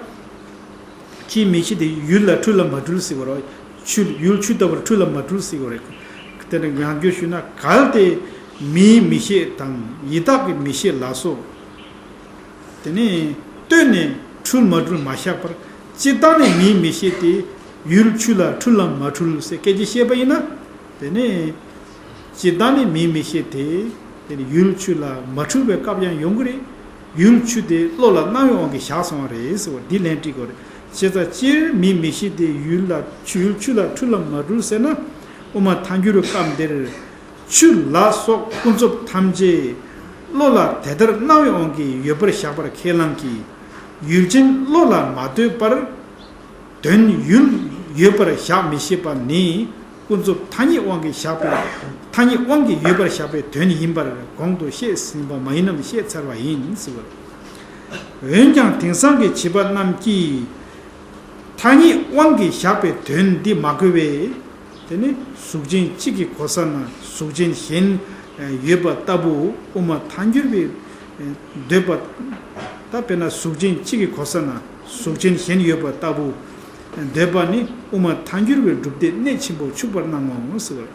སྤྱིར་མི་ཤེས་དེ་ཡུལ་ལ་འཁྲུལ་ལམ་མ་འཁྲུལ་ཟེར་བ་རེད། ཆུ་ཡུལ་ཆུ་ལྟ་བུར་འཁྲུལ་ལམ་མ་འཁྲུལ་ཟེར་བ་རེད། དེ་ནས་ཡང་བསྐྱར་ཞུས་ན་གལ་ཏེ་མིའི་མི་ཤེས་དང་ཡི་དྭགས་ཀྱི་མི་ཤེས་ལ་སོགས། དེ་ནས་ལྟོས་ནས་འཁྲུལ་མ་འཁྲུལ་མ་བཞག་པར། སྤྱིར་བཏང་ནས་མིའི་མི་ཤེས་དེ་ཡུལ་ཆུ་ལ་འཁྲུལ་ལམ་མ་འཁྲུལ་ཟེར་སྐད་ཆ་བཤད་པ་ཡིན་ན། དེ་ནས་སྤྱིར་བཏང་ནས་མིའི་མི་ཤེས་དེ་དེ་ནས་ཡུལ་ཆུ་ལ་མ་འཁྲུལ་བའི་སྐབས་ཡང་ཡོང་གི་རེད། ཡུལ་ཆུ་དེ་བློ་ལ་སྣང་བའི་དབང་གིས་བཞག་སོང་བ་རེད་ཟེར་བ་འདི་ལན་འདྲི་དགོས་རེད། བྱས་ཙང་སྤྱིར་མིའི་མི་ཤེས་དེ་ཡུལ་ལ་ཆུ་ཡུལ་ཆུ་ལ་འཁྲུལ་ལམ་མ་འཁྲུལ་ཟེར་ན། དབུ་མ་ཐལ་འགྱུར་བའི་སྐབས་འདིར། ཆུ་ལ་སོགས་ཀུན་རྫོབ་ཐམས་ཅད་བློ་ལ་དེ་ལྟར་སྣང་བའི་དབང་གིས་ཡོད་པར་བཞག་པར་ཁས་བླངས་ཀྱི། ཡུལ་ཅན་བློ་ལ་མ་ལྟོས་པར་དོན་ཡུལ་ཡོད་པར་བཞག་མི་ཤེས་པ་ནི་ཀུན་རྫོབ་ཐ་སྙད་དབང་གིས་བཞག་པའི་ཐ་སྙད་དབང་གིས་ཡོད་པར་བཞག་པའི་དོན་ཡིན་པར་གོང་དུ་བཤད་ཟིན་པ་མ་ཡིན་ནམ་བཤད་ཚར་བ་ཡིན་ཟེར་བ། འོན་ཀྱང་དེང་སང་གི་བྱིས་པ་རྣམས་ཀྱིས་ཐ་སྙད་དབང་གིས་བཞག་པའི་དོན་འདི་མ་གོ་བས། དེ་ནི་གཟུགས་ཅན་གཅིག་གི་གོ་ས་ན་གཟུགས་ཅན་གཞན་ཡོད་པ་ལྟ་བུ་དབུ་མ་ཐལ་འགྱུར་བའི་འདོད་པ། ད་དཔེར་ན་གཟུགས་ཅན་གཅིག་གི་གོ་ས་ན་གཟུགས་ཅན་གཞན་ཡོད་པ་ལྟ་བུ་འདོད་པ་ནི་དབུ་མ་ཐལ་འགྱུར་བའི་སྒྲུབ་སྡེ་གནད་ཆེན་པོ་འཆུགས་པར་སྣང་ངོ་ཟེར་བ།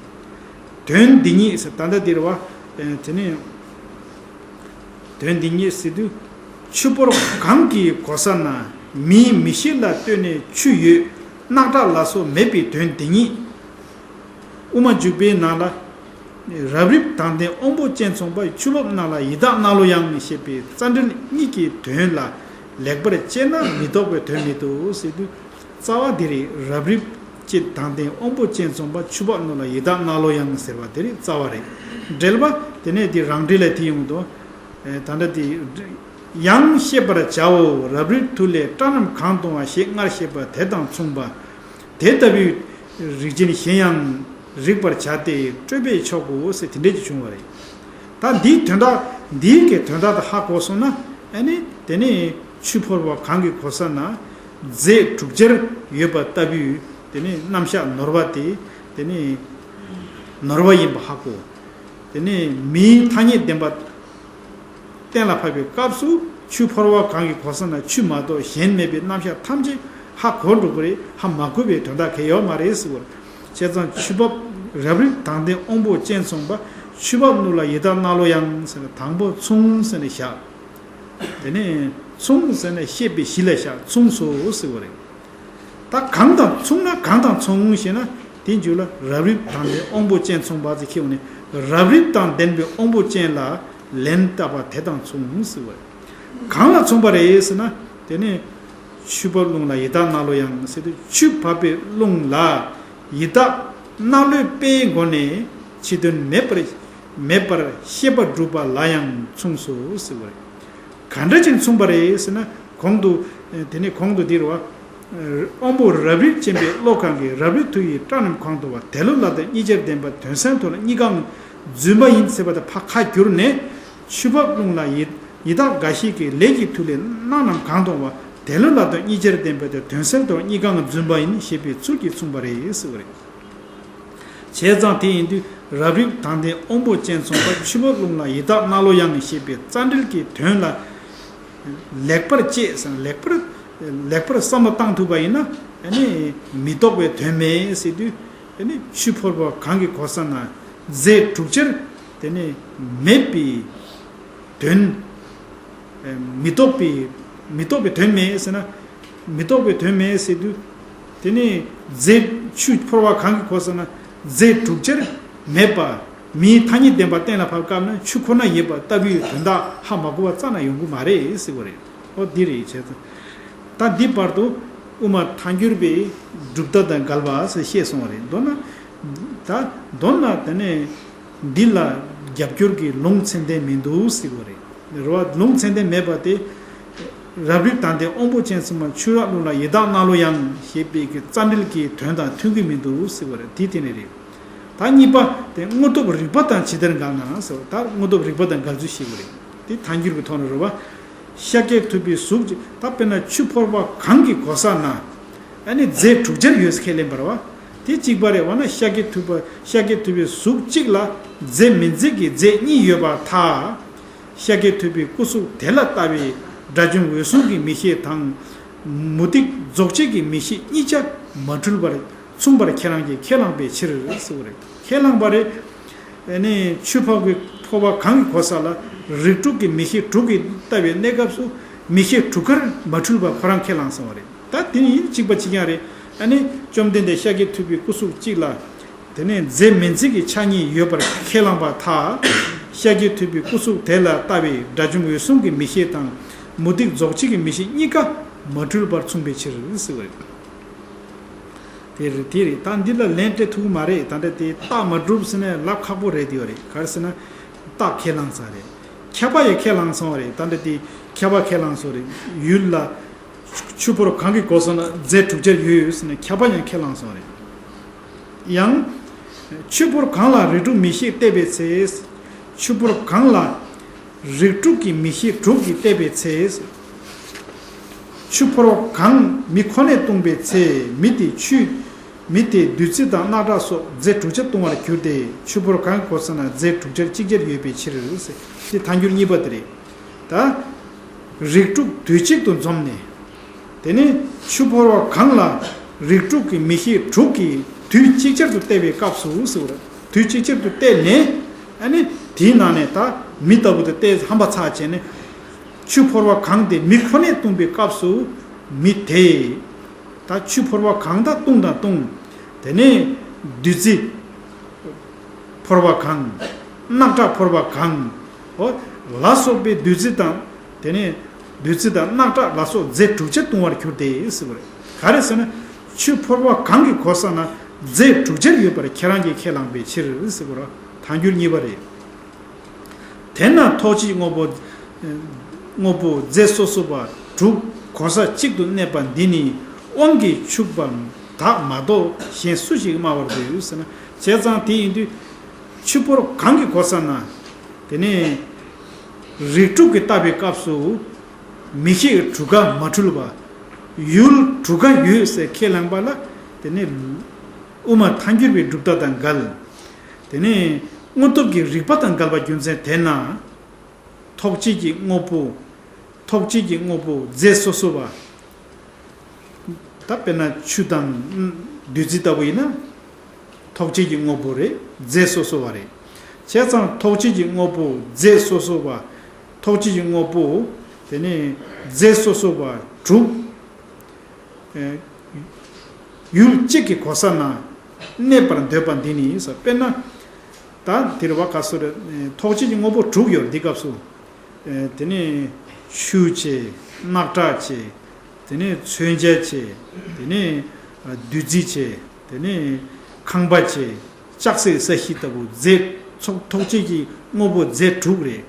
དོན་འདི་ཉིད་ཟེར་ད་ལྟ་འདིར་བ། དེ་ནི། དོན་འདི་ཉིད་ཟེར་དུས། ཆུ་ཕོར་གང་གི་གོ་ས་ན་མིའི་མི་ཤེས་ལ་ལྟོས་ནས་ཆུ་ཡོད་རྣག་ཁྲག་ལ་སོགས་མེད་པའི་དོན་འདི་ཉིད། དབུ་མ་འཇུག་པའི་ནང་ལ། རབ་རིབ་དྭངས་ལྡན་དབང་པོ་ཅན་མཚུངས་པ་ཆུ་འབབ་རྣམས་ལ་ཡི་དྭགས་རྣ་ལོ་ཡང་ཞེས་པའི་རྩ་འགྲེལ་གཉིས་ཀྱི་དོན་ལ་ལེགས་པར་དཔྱད་ན་མི་རྟོགས་པའི་དོན་མི་འདུག་ཟེར་དུས། རྩ་བ་འདི་རེད། རབ་རིབ་ཅེས་དྭངས་ལྡན་དབང་པོ་ཅན་མཚུངས་པ་ཆུ་འབབ་རྣམས་ལ་ཡི་དྭགས་རྣ་ལོ་ཡང་ཟེར་བ་དེ་རེད། རྩ་བ་རེད། འགྲེལ་པ་དེ་ནས་དེ་རང་འགྲེལ་ལ་དེ་ཡོང་དོ། ད་ལྟ་དེ། ཡང་ཤེས་པར་བྱའོ། རབ་རིབ་ཐུལ་ལས་སྐྲ་རྣམས་གང་གཏོང་བ་ཞེས་སྔར་བཤད་པ་དེ་དང་མཚུངས་པ། དེ་ལྟ་བུའི་རིགས་ཅན་གཞན་ཡང་རིག་པར་བྱ་སྟེ་སྤྲོས་པས་ཆོག་གོ་ཟེར་དེ་འདྲས་ཀྱི་བྱུང་བ་རེད། ད་འདིའི་དོན་དག་འདིའི་གི་དོན་དག་དེ་ཧ་གོ་སོང་ན། ཨ་ནི་དེ་ནི་ཆུ་ཕོར་པ་གང་གི་གོ་ས་ན་རྫས་དྲུག་ཅར་ཡོད་པ་ལྟ་བུའི་དེ་ནི་རྣམ་གཞག་ནོར་བ་དེ་དེ་ནི་ནོར་བ་ཡིན་པ་ཧ་གོ། དེ་ནི་མིའི་ཐ་སྙད་བདེན་པ་གཏན་ལ་ཕབ་པའི་སྐབས་སུ་ཆུ་ཕོར་པ་གང་གི་གོ་ས་ན་ཆུ་མ་གཏོགས་གཞན་མེད་པའི་རྣམ་གཞག་ཐམས་ཅད་ཧ་གོ་འགྲོ་གི་རེད། ཧ་མ་གོ་བའི་དོན་དག་གལ་ཡོད་མ་རེད་ཟེར་བ། བྱས་ཙང་ཆུ་འབབ་རབ་རིབ་དྭངས་ལྡན་དབང་པོ་ཅན་མཚུངས་པ་ཆུ་འབབ་རྣམས་ལ་ཡི་དྭགས་རྣ་ལོ་ཡང་ཟེར་ན་དང་པོ་མཚུངས་ཟེར་ནས་བཞག་དེ་ནས་མཚུངས་ཟེར་ནས་བཤད་པའི་གཞི་ལ་བཞག་མཚུངས་སོ་ཟེར་བ་རེད། ད་གང་དང་མཚུངས་ན་གང་དང་མཚུངས་ཞེ་ན། དེ་མཇུག་ལ་རབ་རིབ་དྭངས་ལྡན་དབང་པོ་ཅན་མཚུངས་པ་ཟེར་ཁྱེར་ཡོང་ནས་རབ་རིབ་དང་ལྡན་པའི་དབང་པོ་ཅན་ལ་ལན་བཏབ་པ་དེ་དང་མཚུངས་ཟེར་བ་རེད། གང་ལ་མཚུངས་པ་རེད་ཟེར་ན། དེ་ནི་ཆུ་འབབ་རླུང་ལ་ཡི་དྭགས་རྣ་ལོ་ཡང་ཟེར་དུས་ཆུ་འབབ་པའི་རླུང་ལ་ཡི་དྭགས་རྣ་ལོས་དཔེའི་སྒོ་ནས་ཕྱི་དོན་མེད་པར་མེད་པར་ཤེས་པ་སྒྲུབ་པ་ལ་ཡང་མཚུངས་སོ་ཟེར་བ་རེད། ག་འདྲ་ཅིག་མཚུངས་པ་རེད་ཟེར་ན། གོང་དུ་དེ་ནས་གོང་དུ་འདིར་བ། དབང་པོ་རབ་རིབ་ཅན་པའི་བློ་གང་གིས་རབ་རིབ་ཐུལ་ཡི་སྐྲ་རྣམས་གང་དུ་བ་དེ་ལོ་ལ་དང་གཉིས་ཆར་ལྡན་པ་དོན་གསལ་ཐོག་ལ་གཉིས་ཀའང་རྫུན་པ་ཡིན་ཟེར་བ་དང་ཕ་ཁ་བསྒྱུར་ནས། ཆུ་འབབ་རླུང་ལ་ཡི་ཡི་དྭགས་འགའ་ཞིག་གིས་ལས་ཀྱི་མཐུ་ལས་རྣག་རྣམས་གང་གཏོང་བ་དེ་ལོ་ལ་དང་གཉིས་ཆར་ལྡན་པ་དེ་དོན་གསལ་ཐོག་གཉིས་ཀའང་རྫུན་པ་ཡིན་ཞེས་པའི་ཚུལ་གྱིས་མཚུངས་པ་རེད་ཟེར་བ་རེད། བྱས་ཙང་དེ་ཡིན་དུས་རབ་རིབ་དྭངས་ལྡན་དབང་པོ་ཅན་མཚུངས་པ་ཆུ་འབབ་རླུང་ལ་ཡི་དྭགས་རྣ་ལོ་ཡང་ཞེས་པའི་རྩ་འགྲེལ་གྱི་དོན་ལ་ལེགས་པར་དཔྱད་ཟེར་ན་ལེགས་པར་ལེགས་པར་བསམ་བློ་བཏང་ཐུབ་པ་ཡིན་ན་ཨ་ནི་མི་རྟོག་པའི་དོན་མེད་ཟེར་དུས་ཨ་ནི་ཆུ་ཕོར་པ་གང་གི་གོ་ས་ན་རྫས་དྲུག་ཅར་དེ་ནི་མེད་པའི་དོན། མི་རྟོག་པའི་མི་རྟོག་པའི་དོན་མེད་ཟེར་ན། མི་རྟོག་པའི་དོན་མེད་ཟེར་དུས། དེ་ནས་རྫས་ཆུ་ཕོར་བ་གང་གིས་གོ་ཟེར་ན། རྫས་དྲུག་ཅར་མེད་པ། མིའི་ཐ་སྙད་བདེན་པ་གཏན་ལ་ཕབ་སྐབས་ན་ཆུ་ཁོ་ན་ཡོད་པ་ལྟ་བུའི་དོན་དག་ཧ་མ་གོ་བ་རྩ་ན་ཡོང་གི་མ་རེད་ཟེར་བ་རེད། ཨོ་འདི་རེད་བྱས་ཙང་། ད་འདི་བར་དུ་དབུ་མ་ཐལ་འགྱུར་བའི་གྲུབ་མཐའ་དང་འགལ་བ་ཟེར་བཤད་སོང་བ་རེད། མདོར་ན། ད་མདོར་ན་དེ་ནས་འདི་ལ་རྒྱབ་སྐྱོར་གྱི་ལུང་ཚད་ལྡན་མི་འདུག་ཟེར་བ་རེད། རེད་བ། ལུང་ཚད་ལྡན་མེད་པ་དེ། རབ་རིབ་དང་ལྡན་དབང་པོ་ཅན་ཚང་མ་ཆོས་རབ་ལུགས་ལ་ཡི་དྭགས་གནག་ལོ་ཡང་ཞེས་པའི་གི་རྩ་འགྲེལ་གྱི་དོན་དང་མཐུན་གྱི་མི་འདུག་ཟེར་བ་རེད། དེ་དེ་ནས་རེད། ད་གཉིས་པ་དེ་དངོས་སྟོབས་རིགས་པ་དང་ཇི་ལྟར་འགལ་ན་ཟེར་བ། ད་དངོས་སྟོབས་རིགས་པ་དང་འགལ་ཚུལ་ཞེས་པ་རེད། དེ་ཐལ་འགྱུར་གྱི་ཐོག་ནས་རེད་བ། ཤཱཀྱ་ཐུབ་པའི་གཟུགས་ཀྱི་ད་དཔེར་ན་ཆུ་ཕོར་པ་གང་གིས་གོ་ས་ན། ཨ་ནི་རྫས་དྲུག་ཅར་ཡོད་ཁས་ལེན་པ་རེད་བ། དེ་གཅིག་པ་རེད་བ་ན། ཤཱཀྱ་ཐུབ་པ་ཤཱཀྱ་ཐུབ་པའི་གཟུགས་གཅིག་ལ་རྫས་མིན་རྫས་ཀྱི་རྫས་གཉིས་ཡོད་པར་ཐལ། ཤཱཀྱ་ཐུབ་པའི་སྐུ་གཟུགས་དེ་ལ་ལྟ་བའི་དགྲ་བཅོམ་འོད་སྲུང་གི་མིག་ཤེས་དང་། མུ་སྟེགས་རྫོགས་བྱེད་ཀྱི་མིག་ཤེས་གཉིས་ཆ་མ་འཁྲུལ་པར་མཚུངས་པར་ཁྱེད་རང་གིས་ཁས་བླངས་པའི་ཕྱིར་ཟེར་བ་རེད། ཁས་བླངས་པ་རེད། ཨ་ནི་ཆུ་ཕོར་གྱི་ཕོར་པ་གང་གིས་གོ་ས་ལ་རིགས་དྲུག་གི་མིག་ཤེས་དྲུག་གིས་ལྟ་བའི་གནས་སྐབས་སུ་མིག་ཤེས་དྲུག་ཀར་མ་འཁྲུལ་པ་ཁོ་རང་ཁས་བླངས་སོང་བ་རེད། ད་དེ་ནི་ཡིན་གཅིག་པ་གཅིག་རྐྱང་རེད། ཨ་ནི་བཅོམ་ལྡན་འདས་ཤཱཀྱ་ཐུབ་པའི་སྐུ་གཟུགས་གཅིག་ལ། དེ་ནས་རྫས་མིན་རྫས་ཀྱི་ཆ་གཉིས་ཡོད་པར་ཁས་བླངས་པར་ཐལ། ཤཱཀྱ་ཐུབ་པའི་སྐུ་གཟུགས་དེ་ལ་ལྟ་བའི་དགྲ་བཅོམ་འོད་སྲུང་གི་མིག་ཤེས་དང་། མུ་སྟེགས་རྫོགས་བྱེད་ཀྱི་མིག་ཤེས་གཉིས་ཀ་མ་འཁྲུལ་པར་མཚུངས་པའི་ཕྱིར་ཟེར་བ་རེད། དེ་རེད་དེ་རེད། ད་འདི་ལ་ལན་སྤྲད་ཐུབ་ཀྱི་མ་རེད། ད་འདྲ་དེ་རྟགས་མ་གྲུབ་ཟེར་ན་ལབ་ཁག་པོ་རེད། དེ་ཡོད་རེད། ག་རེ་ཟེར་ན། རྟགས་ཁས་བླངས་ས་རེད། ཁྱབ་པ་ཡང་ཁས་བླངས་སོང་བ་རེད། ད་འདྲ་དེ་ཁྱབ་པ་ཁས་བླངས་སོང་རེད། ཡུལ་ལ། ཆུ་ཕོར་གང་གིས་གོ་སོང་ན་རྫས་དྲུག་ཅར་ཡོད་ཡོད་ཟེར་ནས་ཁྱབ་པ་ཡང་ཁས་བླངས་སོང་རེད། ཡང་། ཆུ་ཕོར་གང་ལ་རིགས་དྲུག་མིག་ཤེས་བལྟས་པའི་ཚེ། ཆུ་ཕོར་གང་ལ་རིགས་དྲུག་གི་མིག་ཤེས་དྲུག་གིས་བལྟས་པའི་ཚེ། ཆུ་ཕོར་གང་མི་ཁོ་ནས་བཏུངས་པའི་ཚེ་མི་དེ་ཆུ། མི་དེ་བདུད་རྩི་དང་རྣག་ཁྲག་སོགས་རྫས་དྲུག་ཅར་བཏུང་བར་གྱུར་ཏེ། ཆུ་ཕོར་གང་གིས་གོ་སོང་ན་རྫས་དྲུག་ཅར་གཅིག་ཅར་ཡོད་པའི་ཕྱིར། དེ་ཐལ་འགྱུར་གཉིས་པ་དེ་རེད། ད། རིགས་དྲུག་དུས་གཅིག་ཏུ་འཛོམས་ནས། དེ་ནས་ཆུ་ཕོར་པ་གང་ལ་རིགས་དྲུག་གི་མིག་ཤེས་དྲུག་གིས་དུས་གཅིག་ཅར་དུ་བལྟས་པའི་སྐབས་སུ་ཟེར་བ་རེད། དུས་གཅིག་ཅར་དུ་བལྟས་ནས། ཨ་ནི་དེའི་ནང་ནས་ད་མི་ལྟ་བུ་དེ་བལྟས་ཧམ་པ་ཚ་བྱས་ནས། ཆུ་ཕོར་པ་གང་དེ་མི་ཁོ་ནས་བཏུངས་པའི་སྐབས་སུ་མི་དེས། ད་ཆུ་ཕོར་པ་གང་དག་བཏུང་དང་བཏུང་། དེ་ནས་བདུད་རྩི་ཕོར་པ་གང་། རྣག་ཁྲག་ཕོར་པ་གང་། ཨོ། ལ་སོགས་པའི་བདུད་རྩི་དང་། དེ་ནས་བདུད་རྩི་དང་རྣག་ཁྲག་ལ་སོགས་རྫས་དྲུག་ཅར་བཏུང་བར་གྱུར་ཏེ་ཟེར་བ་རེད། ག་རེ་ཟེར་ན། ཆུ་ཕོར་པ་གང་གིས་གོ་ས་ན་རྫས་དྲུག་ཅར་ཡོད་པར་ཁྱེད་རང་གིས་ཁས་བླངས་པའི་ཕྱིར་ཟེར་བ་རེད། ཐལ་འགྱུར་གཉིས་པ་རེད། དེས་ན་ཐོགས་བཅས་དངོས་པོ། དངོས་པོ་རྫས་སོ་སོ་བ་དྲུག་གོ་ས་གཅིག་ཏུ་གནས་པ་འདི་ནི་དབང་གིས་ཕྱུག་པ་དག་མ་གཏོགས་གཞན་སུ་ཞིག་སྨྲ་བར་འདོད་ཟེར་ན། བྱས་ཙང་དེ་ཡིན་དུས། ཆུ་ཕོར་གང་གིས་གོ་ས་ན། དེ་ནས་རིགས་དྲུག་གིས་བལྟ་བའི་སྐབས་སུ། མིག་ཤེས་དྲུག་ཀ་མ་འཁྲུལ་བ། ཡུལ་དྲུག་ཀ་ཡོད་ཟེར་ཁས་བླངས་པ་ལ། དེ་ནས་དབུ་མ་ཐལ་འགྱུར་བའི་གྲུབ་མཐའ་དང་འགལ། དེ་ནས་དངོས་སྟོབས་ཀྱི་རིགས་པ་དང་འགལ་བ་རྒྱུ་མཚན་དེས་ན། ཐོགས་བཅས་ཀྱི་དངོས་པོ། ཐོགས་བཅས་ཀྱི་དངོས་པོ་རྫས་སོ་སོ་བ། ད་དཔེར་ན་ཆུ་དང་བདུད་རྩི་ལྟ་བུ་ཡིན་ན། ཐོགས་བཅས་ཀྱི་དངོས་པོ་རེད། རྫས་སོ་སོ་བ་རེད། བྱས་ཙང་ཐོགས་བཅས་ཀྱི་དངོས་པོ་རྫས་སོ་སོ་བ། ཐོགས་བཅས་ཀྱི་དངོས་པོ། དེ་ནས་རྫས་སོ་སོ་བ་དྲུག་ཡུལ་གཅིག་གི་གོ་ས་ན་གནས་པར་འདོད་པ་འདི་ནི་ཟེར། དཔེར་ན། ད་དེ་རེད་བ། ག་སོ་རེད། ཐོགས་བཅས་ཀྱི་དངོས་པོ་དྲུག་ཡོད་རེད་འདི་སྐབས་སུ། དེ་ནས་ཆུ་བྱས། རྣག་ཁྲག་བྱས། དེ་ནས་མཚོན་ཆ་བྱས། དེ་ནས་བདུད་རྩི་བྱས། དེ་ནས་ཁང་པ་བྱས། ལྕགས་སྲེག་ས་གཞི་ལྟ་བུ་རྫས་ཚོགས་ཐོགས་བཅས་ཀྱི་དངོས་པོ་རྫས་དྲུག་རེད།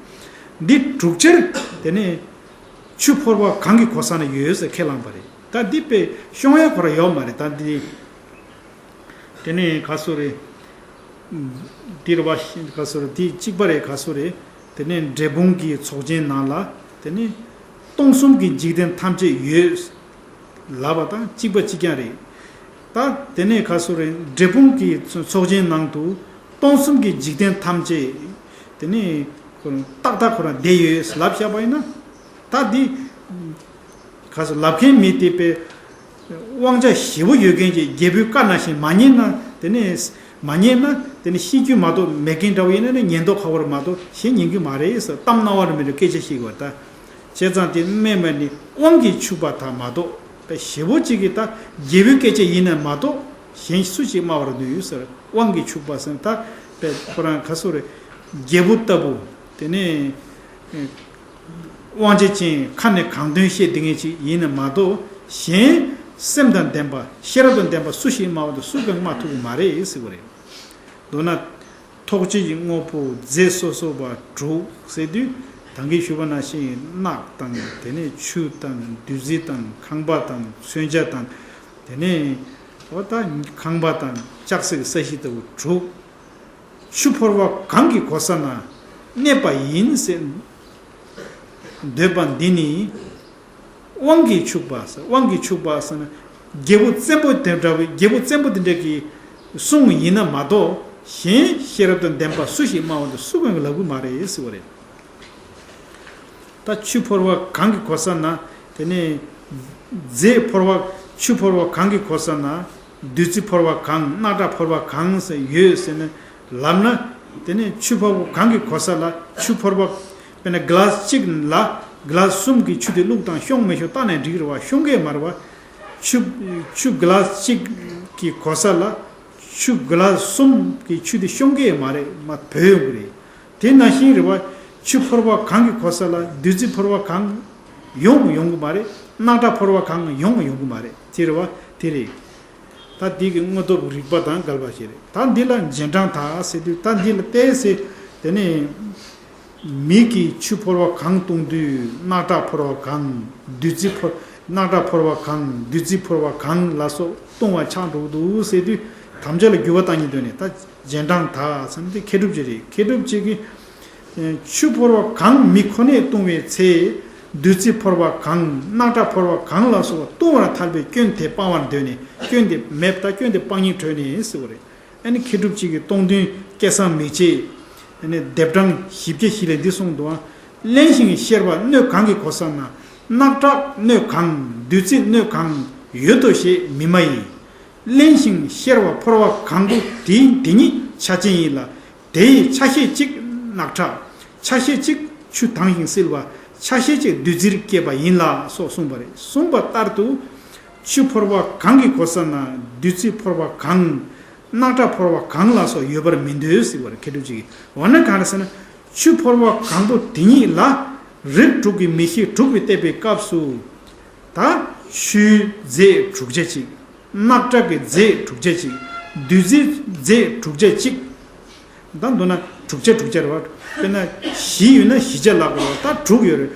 འདི་དྲུག་ཅར་དེ་ནས་ཆུ་ཕོར་པ་གང་གི་གོ་ས་ན་ཡོད་ཟེར་ཁས་བླངས་པ་རེད། ད་འདི་དཔེ་ཤོང་ཡ་ཁོ་ར་ཡོད་མ་རེད། ད་འདི། དེ་ནས་ག་སོ་རེད། འདིར་བ་ག་སོ་རེད། འདི་གཅིག་པ་རེད། ག་སོ་རེད། དེ་ནས་འབྲས་སྤུངས་ཀྱི་ཚོགས་ཆེན་ནང་ལ། དེ་ནས་སྟོང་གསུམ་གྱི་འཇིག་རྟེན་ཐམས་ཅད་ཡོད། ལབ་པ་དང་གཅིག་པ་གཅིག་རྐྱང་རེད། ད་དེ་ནས་ག་སོ་རེད། འབྲས་སྤུངས་ཀྱི་ཚོགས་ཆེན་ནང་དུ་སྟོང་གསུམ་གྱི་འཇིག་རྟེན་ཐམས་ཅད། དེ་ནས་ཏག་ཏག་ཁོ་རང་བསྡད་ཡོད་ལབ་བཞག་པ་ཡིན་ན། ད་འདི། ག་སོ་ལབ་མཁན་མི་དེ་དཔེ། དབང་ཆ་ཞེ་པོ་ཡོད་མཁན་གྱི་རྒྱལ་པོའི་བཀའ་ནང་བཞིན་མ་ཉན་ན། དེ་ནས་མ་ཉན་ན་དེ་ནས་ཤེས་རྒྱུ་མ་གཏོགས་མེད་མཁན་འདྲ་བོ་ཡིན་ན་ནི་ཉན་མདོག་ཁ་པོ་རེད་མ་གཏོགས་གཞན་ཉན་གྱི་མ་རེད་ཟེར། གཏམ་རྣ་བ་རུ་མི་འགྲོ་སྐད་ཆ་བཤད་དགོས་ད། བྱས་ཙང་དེ་སྨྲས་མ་ནི་དབང་གིས་ཕྱུག་པ་དག་མ་གཏོགས་ པའི་ཞེ་བོ་གཅིག་གིས་ད་རྒྱལ་པོའི་སྐད་ཆ་ཡིན་ན་མ་གཏོགས་གཞན་སུ་ཞིག་སྨྲ་བར་འདོད་ཡོད་ཟེར། དབང་གིས་ཕྱུག་པ་ཟེར་ན་ད་པའི་ཁོ་རང་ག་སོ་རེད། རྒྱལ་པོ་ལྟ་བུ། དེ་ནས་དབང་ཆ་ཅན་ཁ་ནས་གང་དོན་བཤད་བསྡད་མཁན་ཅིག་ཡིན་ན་མ་གཏོགས་གཞན་སེམས་དང་ལྡན་པ་ཤེས་རབ་དང་ལྡན་པ་སུ་ཞིག་སྨྲ་བ་དང་སུ་གང་སྨྲ་ཐུབ་ཀྱི་མ་རེད་ཟེར་བ་རེད། མདོར་ན། ཐོགས་བཅས་ཀྱི་དངོས་པོ་རྫས་སོ་སོ་བ་དྲུག་ཟེར་དུས་ད་གིན་ཞུས་པ་ནང་བཞིན་རྣག་དང་དེ་ནས་ཆུ་དང་བདུད་རྩི་དང་ཁང་པ་དང་མཚོན་ཆ་དང་དེ་ནས་འོ་ད་ཁང་པ་དང་ལྕགས་སྲེག་ས་གཞི་ལྟ་བུ་དྲུག་ཆུ་ཕོར་པ་གང་གིས་གོས་ས་ན་གནས་པ་ཡིན་ཟེར་འདོད་པ་འདི་ནི། དབང་གིས་ཕྱུག་པ་ཟེར། དབང་གིས་ཕྱུག་པ་ཟེར་ན། རྒྱལ་པོ་བཙན་པོ་དེ་འདྲ་བའི་རྒྱལ་པོ་བཙན་པོ་དེ་འདྲ་གིས་གསུངས་ཡིན་ན་མ་གཏོགས་གཞན་ཤེས་རབ་དང་ལྡན་པ་སུ་ཞིག་སྨྲ་བ་དང་སུ་གང་གིས་ལབ་གི་མ་རེད་ཟེར་བ་རེད། ད་ཆུ་ཕོར་པ་གང་གིས་གོས་ས་ན། དེ་ནས་རྫས་ཕོར་པ་ཆུ་ཕོར་པ་གང་གིས་གོས་ས་ན། བདུད་རྩི་ཕོར་པ་གང་རྣག་ཁྲག་ཕོར་པ་གང་ཟེར་ཡོད་ཟེར་ནས་ལབ་ན། དེ་ནས་ཆུ་ཕོར་པ་གང་གིས་གོས་ས་ལ་ཆུ་ཕོར་པ་དཔེར་ན་གི་ལཱ་སི་གཅིག་ལ་གི་ལཱ་སི་གསུམ་གྱི་ཆུ་དེ་བླུགས་དང་ཤོང་མི་ཤོང་བལྟས་ནས་འགྲིག་རེད་བ། ཤོང་གི་མ་རེད་བ། ཆུ་ཆུ་གི་ལཱ་སི་གཅིག་གིས་གོས་ས་ལ་ཆུ་གི་ལཱ་སི་གསུམ་གྱི་ཆུ་དེ་ཤོང་གི་མ་རེད། མར་བུད་ཡོང་གི་རེད། དེ་ནང་བཞིན་རེད་བ། ཆུ་ཕོར་པ་གང་གིས་གོས་ས་ལ་བདུད་རྩི་ཕོར་པ་གང་ཡོང་ཡོང་གི་མ་རེད། རྣག་ཁྲག་ཕོར་པ་གང་ཡོང་ཡོང་གི་མ་རེད། དེ་རེད་བ། དེ་རེད། ད་འདི་གི་དངོས་སྟོབས་རིགས་པ་དང་འགལ་བ་ཞིག་རེད། ད་འདི་ལ་རྗེས་འབྲང་དག་ཟེར་དུས་ད་འདི་ལ་བལྟས་ཚེ། དེ་ནས་མི་གིས་ཆུ་ཕོར་པ་གང་བཏུང་དུས་རྣག་ཁྲག་ཕོར་པ་གང་། བདུད་རྩི་ཕོར་རྣག་ཁྲག་ཕོར་པ་གང་། བདུད་རྩི་ཕོར་པ་གང་ལ་སོགས་བཏུང་བ་ཆགས་འགྲོ་གི་འདུག་ཟེར་དུས་དམ་བཅའ་ལ་འགྱུར་བ་བཏང་ཉིན་དོན་ནས་ད་རྗེས་འབྲང་དག་ཟེར་ན་དེ་མཁས་གྲུབ་ཅིག་རེད། མཁས་གྲུབ་ཅིག་གིས། ཆུ་ཕོར་པ་གང་མི་ཁོ་ནས་བཏུང་བའི་ཚེ། བདུད་རྩི་ཕོར་པ་གང་རྣག་ཁྲག་ཕོར་པ་གང་ལ་སོགས་པ་བཏུང་བར་ཐལ་བའི་སྐྱོན་དེ་སྤང་བར་འདོད་ནས། སྐྱོན་དེ་མེད་པ་སྐྱོན་དེ་སྤང་སྙིང་བྲོས་ནས་ཟེར་བ་རེད། ཨ་ནི་མཁས་གྲུབ་ཅིག་གིས་སྟོང་ཐུན་སྐལ་བཟང་མིག་འབྱེད། ཨ་ནི་ལྡེབ་གྲངས་བཞི་བརྒྱ་བཞི་ལས་འདི་གསུངས་འདུག་ཨ། བརླན་ཞིང་གཤེར་བ་སྣོད་གང་གིས་གོས་ས་ན། རྣག་ཁྲག་སྣོད་གང་། བདུད་རྩི་སྣོད་གང་ཡོད་དོ་ཞེས་མི་སྨྲ་ཡི། བརླན་ཞིང་གཤེར་བ་ཕོར་པ་གང་པོ་དེ་དེ་ཉིད་ཆ་ཅན་ཡིན་ལ། དེའི་ཆ་ཤས་གཅིག་རྣག་ཁྲག་ཆ་ཤས་གཅིག་ཆུ་དྭངས་ཤིང་བསིལ་བ། ཆ་ཤས་གཅིག་བདུད་རྩིར་སྐྱེས་པ་ཡིན་ལ་སོགས་གསུངས་པ་རེད། གསུངས་པ་ལྟར་དུ། ཆུ་ཕོར་པ་གང་གིས་གོས་ས་ན། བདུད་རྩི་ཕོར་པ་གང་། རྣག་ཁྲག་ཕོར་པ་གང་ལ་སོགས་ཡོད་པར་མི་འདོད་ཟེར་བ་རེད། མཁས་གྲུབ་ཅིག་གིས། འོ་ན་གང་རེད་ཟེར་ན། ཆུ་ཕོར་པ་གང་པོ་དེ་ཉིད་ལ་རིགས་དྲུག་གི་མིག་ཤེས་དྲུག་པས་བལྟས་པའི་སྐབས་སུ། ད་ཆུའི་རྫས་དྲུག་ཆ་གཅིག་རྣག་ཁྲག་གི་རྫས་དྲུག་ཆ་གཅིག་བདུད་རྩིའི་རྫས་དྲུག་ཆ་གཅིག་ད་མདོར་ན་དྲུག་ཆ་དྲུག་ཆ་རེད་བ། དཔེར་ན་བཞི་ཡོད་ན་བཞི་ཆ་ལབ་དགོས་རེད་བ། ད་དྲུག་ཡོད་རེད།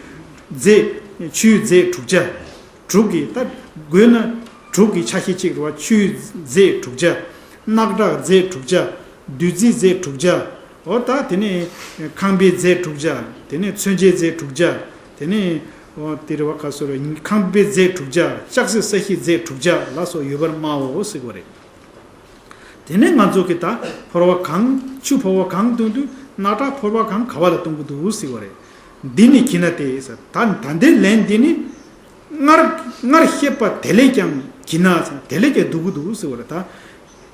རྫས། ཆུའི་རྫས་དྲུག་ཆ། དྲུག་གི་ད་དགོས་ན་དྲུག་གི་ཆ་ཤས་གཅིག་རེད་བ། ཆུའི་རྫས་དྲུག་ཆ། རྣག་ཁྲག་རྫས་དྲུག་ཆ། བདུད་རྩིའི་རྫས་དྲུག་ཆ། འོ་ད་དེ་ནས་ཁང་པའི་རྫས་དྲུག་ཆ། དེ་ནས་མཚོན་ཆའི་རྫས་དྲུག་ཆ། དེ་ནས་འོ་དེ་རེད་བ། ག་སོ་རེད། ཁང་པའི་རྫས་དྲུག་ཆ། ལྕགས་སྲེག་ས་གཞིའི་རྫས་དྲུག་ཆ་ལ་སོགས་ཡོད་པར་སྨྲའོ་ཟེར་བ་རེད། དེ་ནས་ང་ཚོ་གི་ད་ཕོར་པ་གང་། ཆུ་ཕོར་པ་གང་བཏུང་དུས་རྣག་ཁྲག་ཕོར་པ་གང་ག་བ་ལ་བཏུང་གི་འདུག་ཟེར་བ་རེད། འདི་ནི་གྱིས་ན་སྟེ་ཟེར། ད་ད་ལྟའི་ལན་འདི་ནི་སྔར་སྔར་བཤད་པ་དེ་ལས་ཀྱང་གྱིས་ན་ཟེར། དེ་ལས་ཀྱང་སྡུག་གི་འདུག་ཟེར་བ་རེད། ད་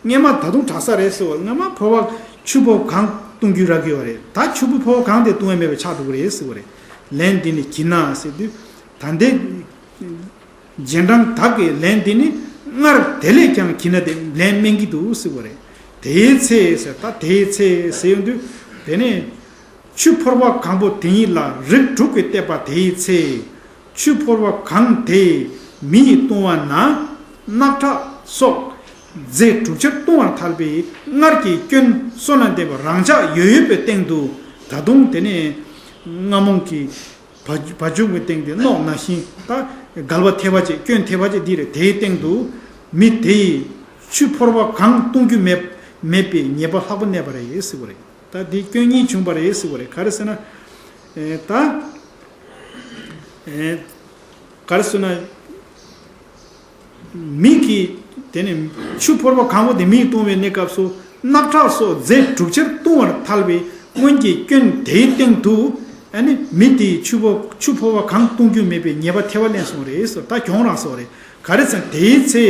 སྔས་མ་ད་དུང་དྲག་ས་རེད་ཟེར་བ། སྔས་མ་ཕོར་པ་ཆུ་ཕོར་པ་གང་བཏུང་རྒྱུ་རག་གི་ཡོད་རེད། ད་ཆུ་ཕོར་པ་གང་དེ་བཏུང་ཡ་མེད་པའི་ཆགས་འགྲོ་གི་རེད་ཟེར་བ་རེད། ལན་འདི་ནི་གྱིས་ན་ཟེར་དུས་ད་ལྟའི། རྗེས་འབྲང་དག་གི་ལན་འདི་ནི་སྔར་དེ་ལས་ཀྱང་གྱིས་ན་སྟེ་ལན་སྨིན་གྱི་འདུག་ཟེར་བ་རེད། དེའི་ཚེ་ཟེར། ད་དེའི་ཚེ་ཟེར་ཡོང་དུས་དེ་ནས་ཆུ་ཕོར་པ་གང་པོ་དེ་ཉིད་ལ་རིགས་དྲུག་གིས་བལྟས་པ་དེའི་ཚེ། ཆུ་ཕོར་པ་གང་དེ་མི་ཡིས་བཏུང་བ་ན་རྣག་ཁྲག་སོགས་རྫས་དྲུག་ཆར་བཏུང་བར་ཐལ་བའི་སྔར་གྱི་སྐྱོན་བསོད་ནམས་ལྡན་པ་རང་ཆགས་ཡོད་ཡོད་པའི་སྟེང་དུ་ད་དུང་དེ་ནས་རྔ་མོང་གི་བ་བ་བྱུང་གི་སྟེང་དེ་རྣོག་ནང་བཞིན་ད་འགལ་བ་ཐེབས་པ་བྱས། སྐྱོན་ཐེབས་པ་བྱས་འདི་རེད། དེའི་སྟེང་དུ་མི་དེ་ཡིས་ཆུ་ཕོར་པ་གང་བཏུང་རྒྱུ་མེད་མེད་པའི་ཉེས་པ་ལྷག་པ་གནས་པ་རེད་ཟེར་བ་རེད། ད་འདི་སྐྱོན་གཉིས་བྱུང་བ་རེད་ཟེར་བ་རེད། ག་རེ་ཟེར་ན། ཨེ་ད་ཨེ་ག་རེ་ཟེར་ན། མི་གིས་དེ་ནས་ཆུ་ཕོར་པ་གང་པོ་དེ་མིས་བཏུང་བའི་གནས་སྐབས་སུ་རྣག་ཁྲག་སོགས་རྫས་དྲུག་ཆར་བཏུང་བར་ཐལ་བའི་སྔོན་གྱི་སྐྱོན་དེའི་སྟེང་དུ། ཨ་ནི་མི་དེས་ཆུ་ཕོ་ཆུ་ཕོར་པ་གང་བཏུང་རྒྱུ་མེད་པའི་ཉེས་པ་ཐེབས་པ་ལེན་སོང་རེད་ཟེར། ད་གྱོང་རག་སོང་རེད། ག་རེ་ཟེར་ན་དེའི་ཚེ་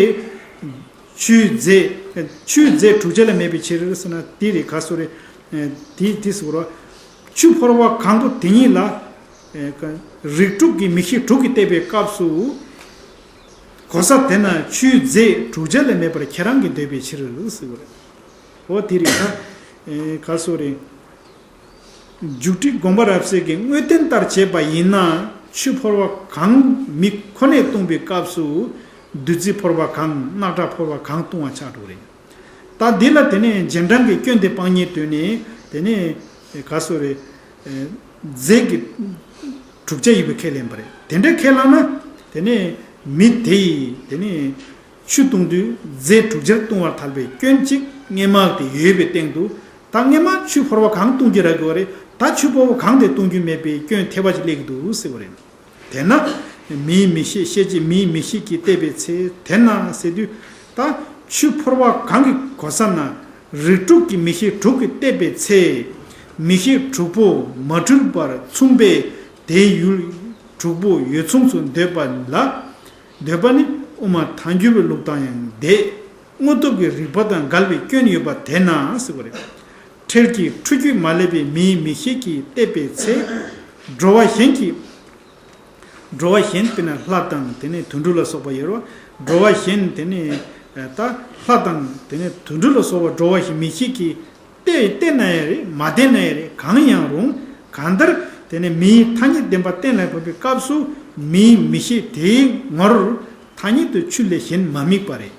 ཆུའི་རྫས་ཆུའི་རྫས་དྲུག་ཆ་ལ་མེད་པའི་ཕྱིར་ཟེར་ན་དེ་རེད། ག་སོ་རེད། དེ་དེ་ཟེར་བ་རེད། ཆུ་ཕོར་པ་གང་པོ་དེ་ཉིད་ལ་རིགས་དྲུག་གི་མིག་ཤེས་དྲུག་གིས་བལྟས་པའི་སྐབས་སུ། གོ་ས་དེ་ན་ཆུའི་རྫས་དྲུག་ཆ་ལས་མེད་པར་ཁྱེད་རང་གིས་འདོད་པའི་ཕྱིར་ཟེར་བ་རེད། འོ་དེ་རེད་ད། ཨེ་ག་སོ་རེད། རྒྱུགས་ཁྲི་དགོངས་པ་རབ་གསལ་གྱི་དངོས་བསྟན་ལྟར་བྱས་པ་ཡིན་ན། ཆུ་ཕོར་པ་གང་མི་ཁོ་ནས་བཏུང་བའི་སྐབས་སུ། བདུད་རྩི་ཕོར་པ་གང་རྣག་ཁྲག་ཕོར་པ་གང་བཏུང་བ་ཆགས་འགྲོ་གི་རེད། ད་འདི་ལ་དེ་ནས་རྗེས་འབྲང་གི་སྐྱོན་དེ་སྤང་ཉེས་དོན་ནི་དེ་ནས་ག་སོ་རེད། རྫས་ཀྱི་དྲུག་ཆ་ཡོད་པའི་ཁས་ལེན་པ་རེད། དེ་འདྲའི་ཁས་བླངས་ན་དེ་ནས་མི་དེ་ཡིས་དེ་ནས་ཆུ་བཏུང་དུས་རྫས་དྲུག་ཆར་བཏུང་བར་ཐལ་བའི་སྐྱོན་གཅིག་སྔས་མ་དེ་ཡོད་པའི་སྟེང་དུ། ད་སྔས་མ་ཆུ་ཕོར་པ་གང་བཏུང་རྒྱུ་རག་གི་བ་རེད། ད་ཆུ་ཕོར་པ་གང་དེ་བཏུང་རྒྱུ་མེད་པའི་སྐྱོན་ཐེབས་པ་ཅིག་སླེབས་ཀྱི་འདུག་ཟེར་བ་རེད། དེས་ན་མིའི་མིག་ཤེས་ཤེས་བྱེད་མིའི་མིག་ཤེས་ཀྱིས་བལྟས་པའི་ཚེ། དེས་ན་ཟེར་དུས་ད་ཆུ་ཕོར་པ་གང་གི་གོ་ས་ན་རིགས་དྲུག་གི་མིག་ཤེས་དྲུག་གིས་བལྟས་པའི་ཚེ། མིག་ཤེས་དྲུག་པོ་མ་འཁྲུལ་པར་མཚུངས་པས་དེའི་ཡུལ་དྲུག་པོ་ཡུལ་མཚུངས་སུ་འདོད་པ་ལ། འདོད་པ་ནི་དབུ་མ་ཐལ་འགྱུར་བའི་ལུགས་དང་ཡང་འདས། དངོས་སྟོབས་ཀྱི་རིགས་པ་དང་འགལ་བའི་སྐྱོན་ཡོད་པ་དེས་ན་ཟེར་བ་རེད། འཕྲལ་གྱི་འཁྲུལ་རྒྱུས་མ་སླེབས་པའི་མིའི་མིག་ཤེས་ཀྱིས་བལྟས་པའི་ཚེ། འགྲོ་བ་གཞན་གྱིས། འགྲོ་བ་གཞན་དཔེར་ན་ལྷ་དང་དེ་ནས་དུད་འགྲོ་ལ་སོགས་པ་ཡོད་རེད་བ། འགྲོ་བ་གཞན་དེ་ནས་ད་ལྷ་དང་དེ་ནས་དུད་འགྲོ་ལ་སོགས་པ་འགྲོ་བ་གཞན་མིག་ཤེས་ཀྱིས་བལྟས་བལྟས་ན་ཡང་རེད། མ་བལྟས་ན་ཡང་རེད། གང་ཡང་རུང་། གང་ལྟར་དེ་ནས་མིའི་ཐ་སྙད་བདེན་པ་གཏན་ལ་ཕབ་པའི་སྐབས་སུ་མིའི་མིག་ཤེས་དེའི་ངོར་ཐ་སྙད་དུ་ཆུ་ལས་གཞན་མ་དམིགས་པ་རེད།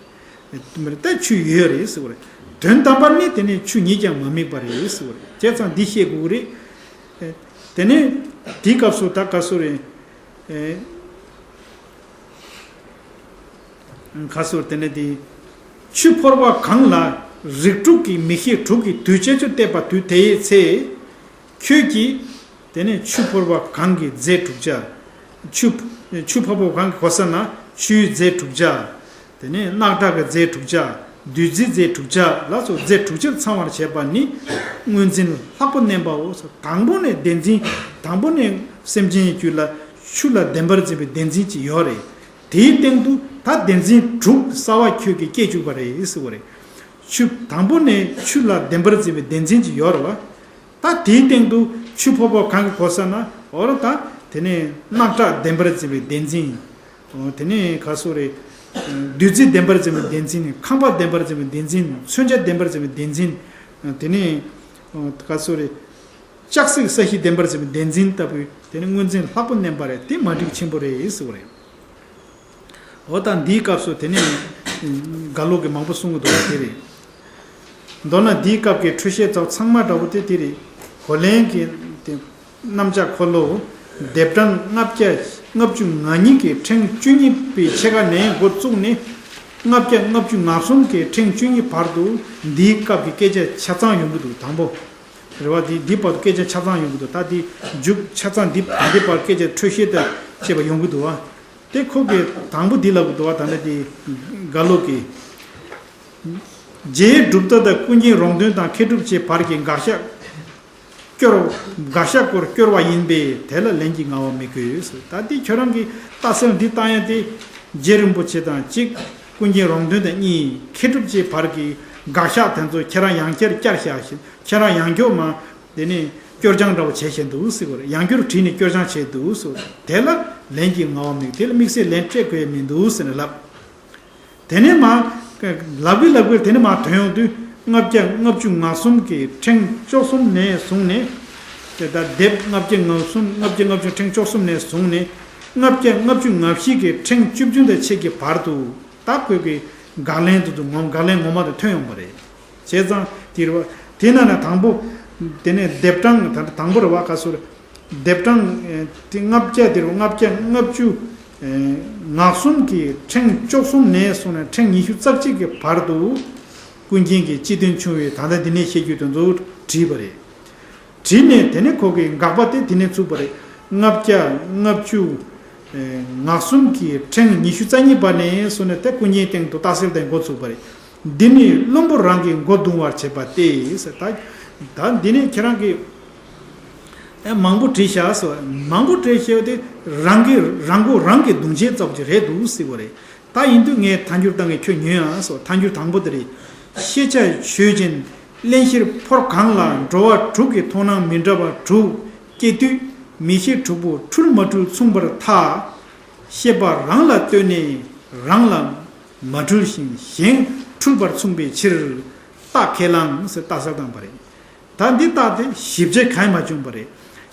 མི་རེད་ད་ཆུ་ཡོད་རེད་ཟེར་བ་རེད། དོན་དམ་པར་ནི་དེ་ནས་ཆུ་ཉིད་ཀྱང་མ་དམིགས་པ་རེད་ཟེར་བ་རེད། བྱས་ཙང་འདི་ཤེས་དགོས་རེད། དེ་ནས་དེའི་སྐབས་སུ་ད་ག་སོ་རེད། ཁ་སོར་དེ་ནས་དེ། ཆུ་ཕོར་པ་གང་ལ་རིགས་དྲུག་གི་མིག་ཤེས་དྲུག་གིས་དུས་གཅིག་ཏུ་བལྟས་པ་དུས་དེའི་ཚེ། ཁྱོད་ཀྱིས་དེ་ནས་ཆུ་ཕོར་པ་གང་གི་རྫས་དྲུག་ཆ། ཆུ་ཆུ་ཕོར་པ་གང་གི་གོ་ས་ན་ཆུའི་རྫས་དྲུག་ཆ། དེ་ནས་རྣག་ཁྲག་གི་རྫས་དྲུག་ཆ། བདུད་རྩིའི་རྫས་དྲུག་ཆ་ལ་སོགས་རྫས་དྲུག་ཆར་ཚང་བར་བྱེད་པ་ནི་དངོས་འཛིན་ལྷག་པོ་བསྣན་པའོ། དང་པོ་ནས་བདེན་འཛིན། དང་པོ་ནས་སེམས་ཅན་གྱི་རྒྱུད་ལ་ཆུ་ལ་བདེན་པར་འཛིན་པའི་བདེན་འཛིན་ཅིག་ཡོད་རེད། དེའི་སྟེང་དུ་ད་བདེན་འཛིན་དྲུག་གསར་བ་ཁྱོད་ཀྱིས་སྐྱེས་བཅུག་པ་རེད་ཟེར་བ་རེད། ཆུ་དང་པོ་ནས་ཆུ་ལ་བདེན་པར་འཛིན་པའི་བདེན་འཛིན་ཅིག་ཡོད་རེད་བ། ད་དེའི་སྟེང་དུ་ཆུ་ཕོར་པ་གང་གི་གོ་ས་ན་འོ་ར་ད་དེ་ནས་རྣག་ཁྲག་བདེན་པར་འཛིན་པའི་བདེན་འཛིན། འོ་དེ་ནས་ག་སོ་རེད། བདུད་རྩི་བདེན་པར་འཛིན་པའི་བདེན་འཛིན། ཁང་པ་བདེན་པར་འཛིན་པའི་བདེན་འཛིན། མཚོན་ཆ་བདེན་པར་འཛིན་པའི་བདེན་འཛིན། དེ་ནས་ག་སོ་རེད། ལྕགས་སྲེག་ས་གཞི་བདེན་པར་འཛིན་པའི་བདེན་འཛིན་ལྟ་བུའི་དེ་ནི་དངོས་འཛིན་ལྷག་པོ་བསྣན་པ་རེད། དེ་མ་འགྲིག་ཆེན་པོ་རེད་ཟེར་བ་རེད། འོ་ད་འདིའི་སྐབས་སུ་དེ་ནི་ག་ལོག་གི་མང་པོ་གསུང་གི་འདུག་བ་དེ་རེད། མདོར་ན་འདིའི་སྐབས་ཀྱི་འཕྲོས་བཤད་ཚོགས་ཚང་མ་འདྲ་བོ་དེ་དེ་རེད། གོ་ལན་གྱི་དེ་རྣམ་གཞག་འཁོར་ལོ། ལྡེབ་གྲངས་ལྔ་བརྒྱ་ལྔ་བཅུ་ང་གཉིས་ཀྱི་ཕྲེང་བཅུ་གཉིས་པའི་ཕྱེད་ཀ་ནས་འགོ་བཙུགས་ནས་ལྔ་བརྒྱ་ལྔ་བཅུ་ང་གསུམ་གྱི་ཕྲེང་བཅུ་གཉིས་བར་དུ་འདིའི་སྐབས་ཀྱི་སྐད་ཆ་ཆ་ཚང་ཡོང་གི་འདུག་དང་པོ། རེད་བ། འདི་འདི་བར་དུ་སྐད་ཆ་ཆ་ཚང་ཡོང་གི་འདུག་ད་འདི་མཇུག་ཆ་ཚང་འདི་འདི་བར་སྐད་ཆ་འཕྲོས་བཤད་དང་བཅས་པ་ཡོང་གི་འདུག་བ། དེ་ཁོ་གི་དང་པོ་འདི་ལབ་གི་འདུག་བ། ད་ནི་འདི་ག་ལོག་གི། རྗེའི་གྲུབ་རྟགས་དང་ཀུན་མཁྱེན་རོང་སྟོན་དང་མཁས་གྲུབ་ཀྱི་བར་གྱི་དགག་བཞག་སྐྱོར། དགག་བཞག་སྐོར་སྐྱོར་བ་ཡིན་པས་དེ་ལ་ལན་གྱི་ངག་དབང་མི་དགོས་སོ། ད་འདི་ཁྱོད་རང་གི་རྟགས་གསལ་འདི་བཏང་ཡ་དེ། རྗེ་རིན་པོ་ཆེ་དང་གཅིག་ཀུན་མཁྱེན་རོང་སྟོན་དང་གཉིས། མཁས་གྲུབ་ཀྱི་བར་གྱི་དགག་བཞག་དེ་ཚོ་ཁྱེད་རང་ཡང་བསྐྱར་བསྐྱར་བཞག་བཞིན། ཁྱེད་རང་ཡང་སྐྱོར་མ། དེ་ནས་སྐྱོར་སྦྱང་འདྲ་བོ་བྱས་བཞིན་འདུག་ཟེར་བ་རེད། ཡང་བསྐྱར་བྲིས་ནས་སྐྱོར་སྦྱང་བྱས་འདུག་ཟེར་བ་རེད། དེ་ལ་ལན་གྱི་ངག་དབང་མེད། དེ་ལ་དམིགས་བསལ་ལན་སྤྲད་དགོས་ཡ་མི་འདུག་ཟེར་ནས་ལབ། དེ་ནས་མ། ལབ་གི་ལབ་གི་དེ་ནས་མ་དོན་ཡོང་དུས་ལྔ་བརྒྱ་ལྔ་བཅུ་ང་གསུམ་གྱི་ཕྲེང་བཅུ་གསུམ་ནས་བཟུང་ནས། དེ་ལྟར་ལྡེབ་ལྔ་བརྒྱ་ང་གསུམ་ལྔ་བརྒྱ་ལྔ་བཅུ་ཕྲེང་བཅུ་གསུམ་ནས་བཟུང་ནས་ལྔ་བརྒྱ་ལྔ་བཅུ་ང་བཞི་གི་ཕྲེང་བཅུ་བདུན་དང་ཕྱེད་ཀྱི་བར་དུ། ད་ཁོས་ཀྱི་དགག་ལན་དུ་དུ་ངོ་དགག་ལན་ངོ་མ་དུ་ཐོན་ཡོང་པ་རེད། བྱས་ཙང་དེ་རེད་བ། དེ་ན་ན་དང་པོ། དེ་ནས་ལྡེབ་གྲངས་ད་དང་པོ་རེད་བ། ག་སོ་རེད། ལྡེབ་གྲངས་དེ་ལྔ་བརྒྱ་དེ་རུ་ལྔ་བརྒྱ་ལྔ་བཅུ་ང་གསུམ་གྱི་ཕྲེང་བཅུ་གསུམ་ནས་བཟུང་ནས་ཕྲེང་ཉི་ཤུ་རྩ་གཅིག་གི་བར་དུ། ཀུན་མཁྱེན་གྱི་སྤྱི་དོན་ཆུང་བའི་ད་ལྟ་འདི་ནས་བཤད་རྒྱུ་དེ་ཚོ་བྲིས་པ་རེད། བྲིས་ནས་དེ་ནས་ཁོ་གི་དགག་པ་དེ་དེ་ནས་བཙུགས་པ་རེད། ལྔ་བརྒྱ་ལྔ་བཅུ་ང་གསུམ་གྱི་ཕྲེང་ཉི་ཤུ་རྩ་གཉིས་པ་ནས་བཟུང་ནས་དེ་ཀུན་མཁྱེན་སྟེང་དུ་རྟགས་གསལ་དེ་འགོ་ཚུགས་པ་རེད། འདི་ནི་བླུན་པོ་རང་གིས་མགོ་རྡུང་བར་བྱེད་པ་སྟེ། ད་ད་འདི་ནས་ཁྱེད་རང་གིས། ཨེ་མང་པོ་བྲིས་བཞག་སོ། མང་པོ་བྲིས་བཞག་དེ་རང་གི་རང་མགོ་རང་གིས་རྡུང་བྱེད་ཙམ་གྱི་རེད་འདུག་ཟེར་བ་རེད། ད་ཡིན་དུས་ངས་ཐལ་འགྱུར་བཏང་གི་ཁྱོད་ཉོན་ཡང་སོ། ཐལ་འགྱུར་དང་པོ་དེ་རེད། ཤེས་བྱ་ཆོས་ཅན། རླན་གཤེར་ཕོར་གང་ལ་འགྲོ་བ་དྲུག་གི་མཐོང་སྣང་མི་འདྲ་བ་དྲུག་སྐྱེ་དུས་མིག་ཤེས་དྲུག་པོ་འཁྲུལ་མ་འཁྲུལ་མཚུངས་པར་ཐལ། ཤེས་པ་རང་ལ་ལྟོས་ནས་ རང་ལ་མ་འཁྲུལ་ཞིང་གཞན་འཁྲུལ་པར་མཚུངས་པའི་ཕྱིར། རྟགས་ཁས་བླངས་ཟེར་རྟགས་གསལ་བཏང་པ་རེད། ད་འདི་རྟགས་དེ་ཞིབ་དཔྱད་གང་ཡང་མ་བྱུང་བ་རེད།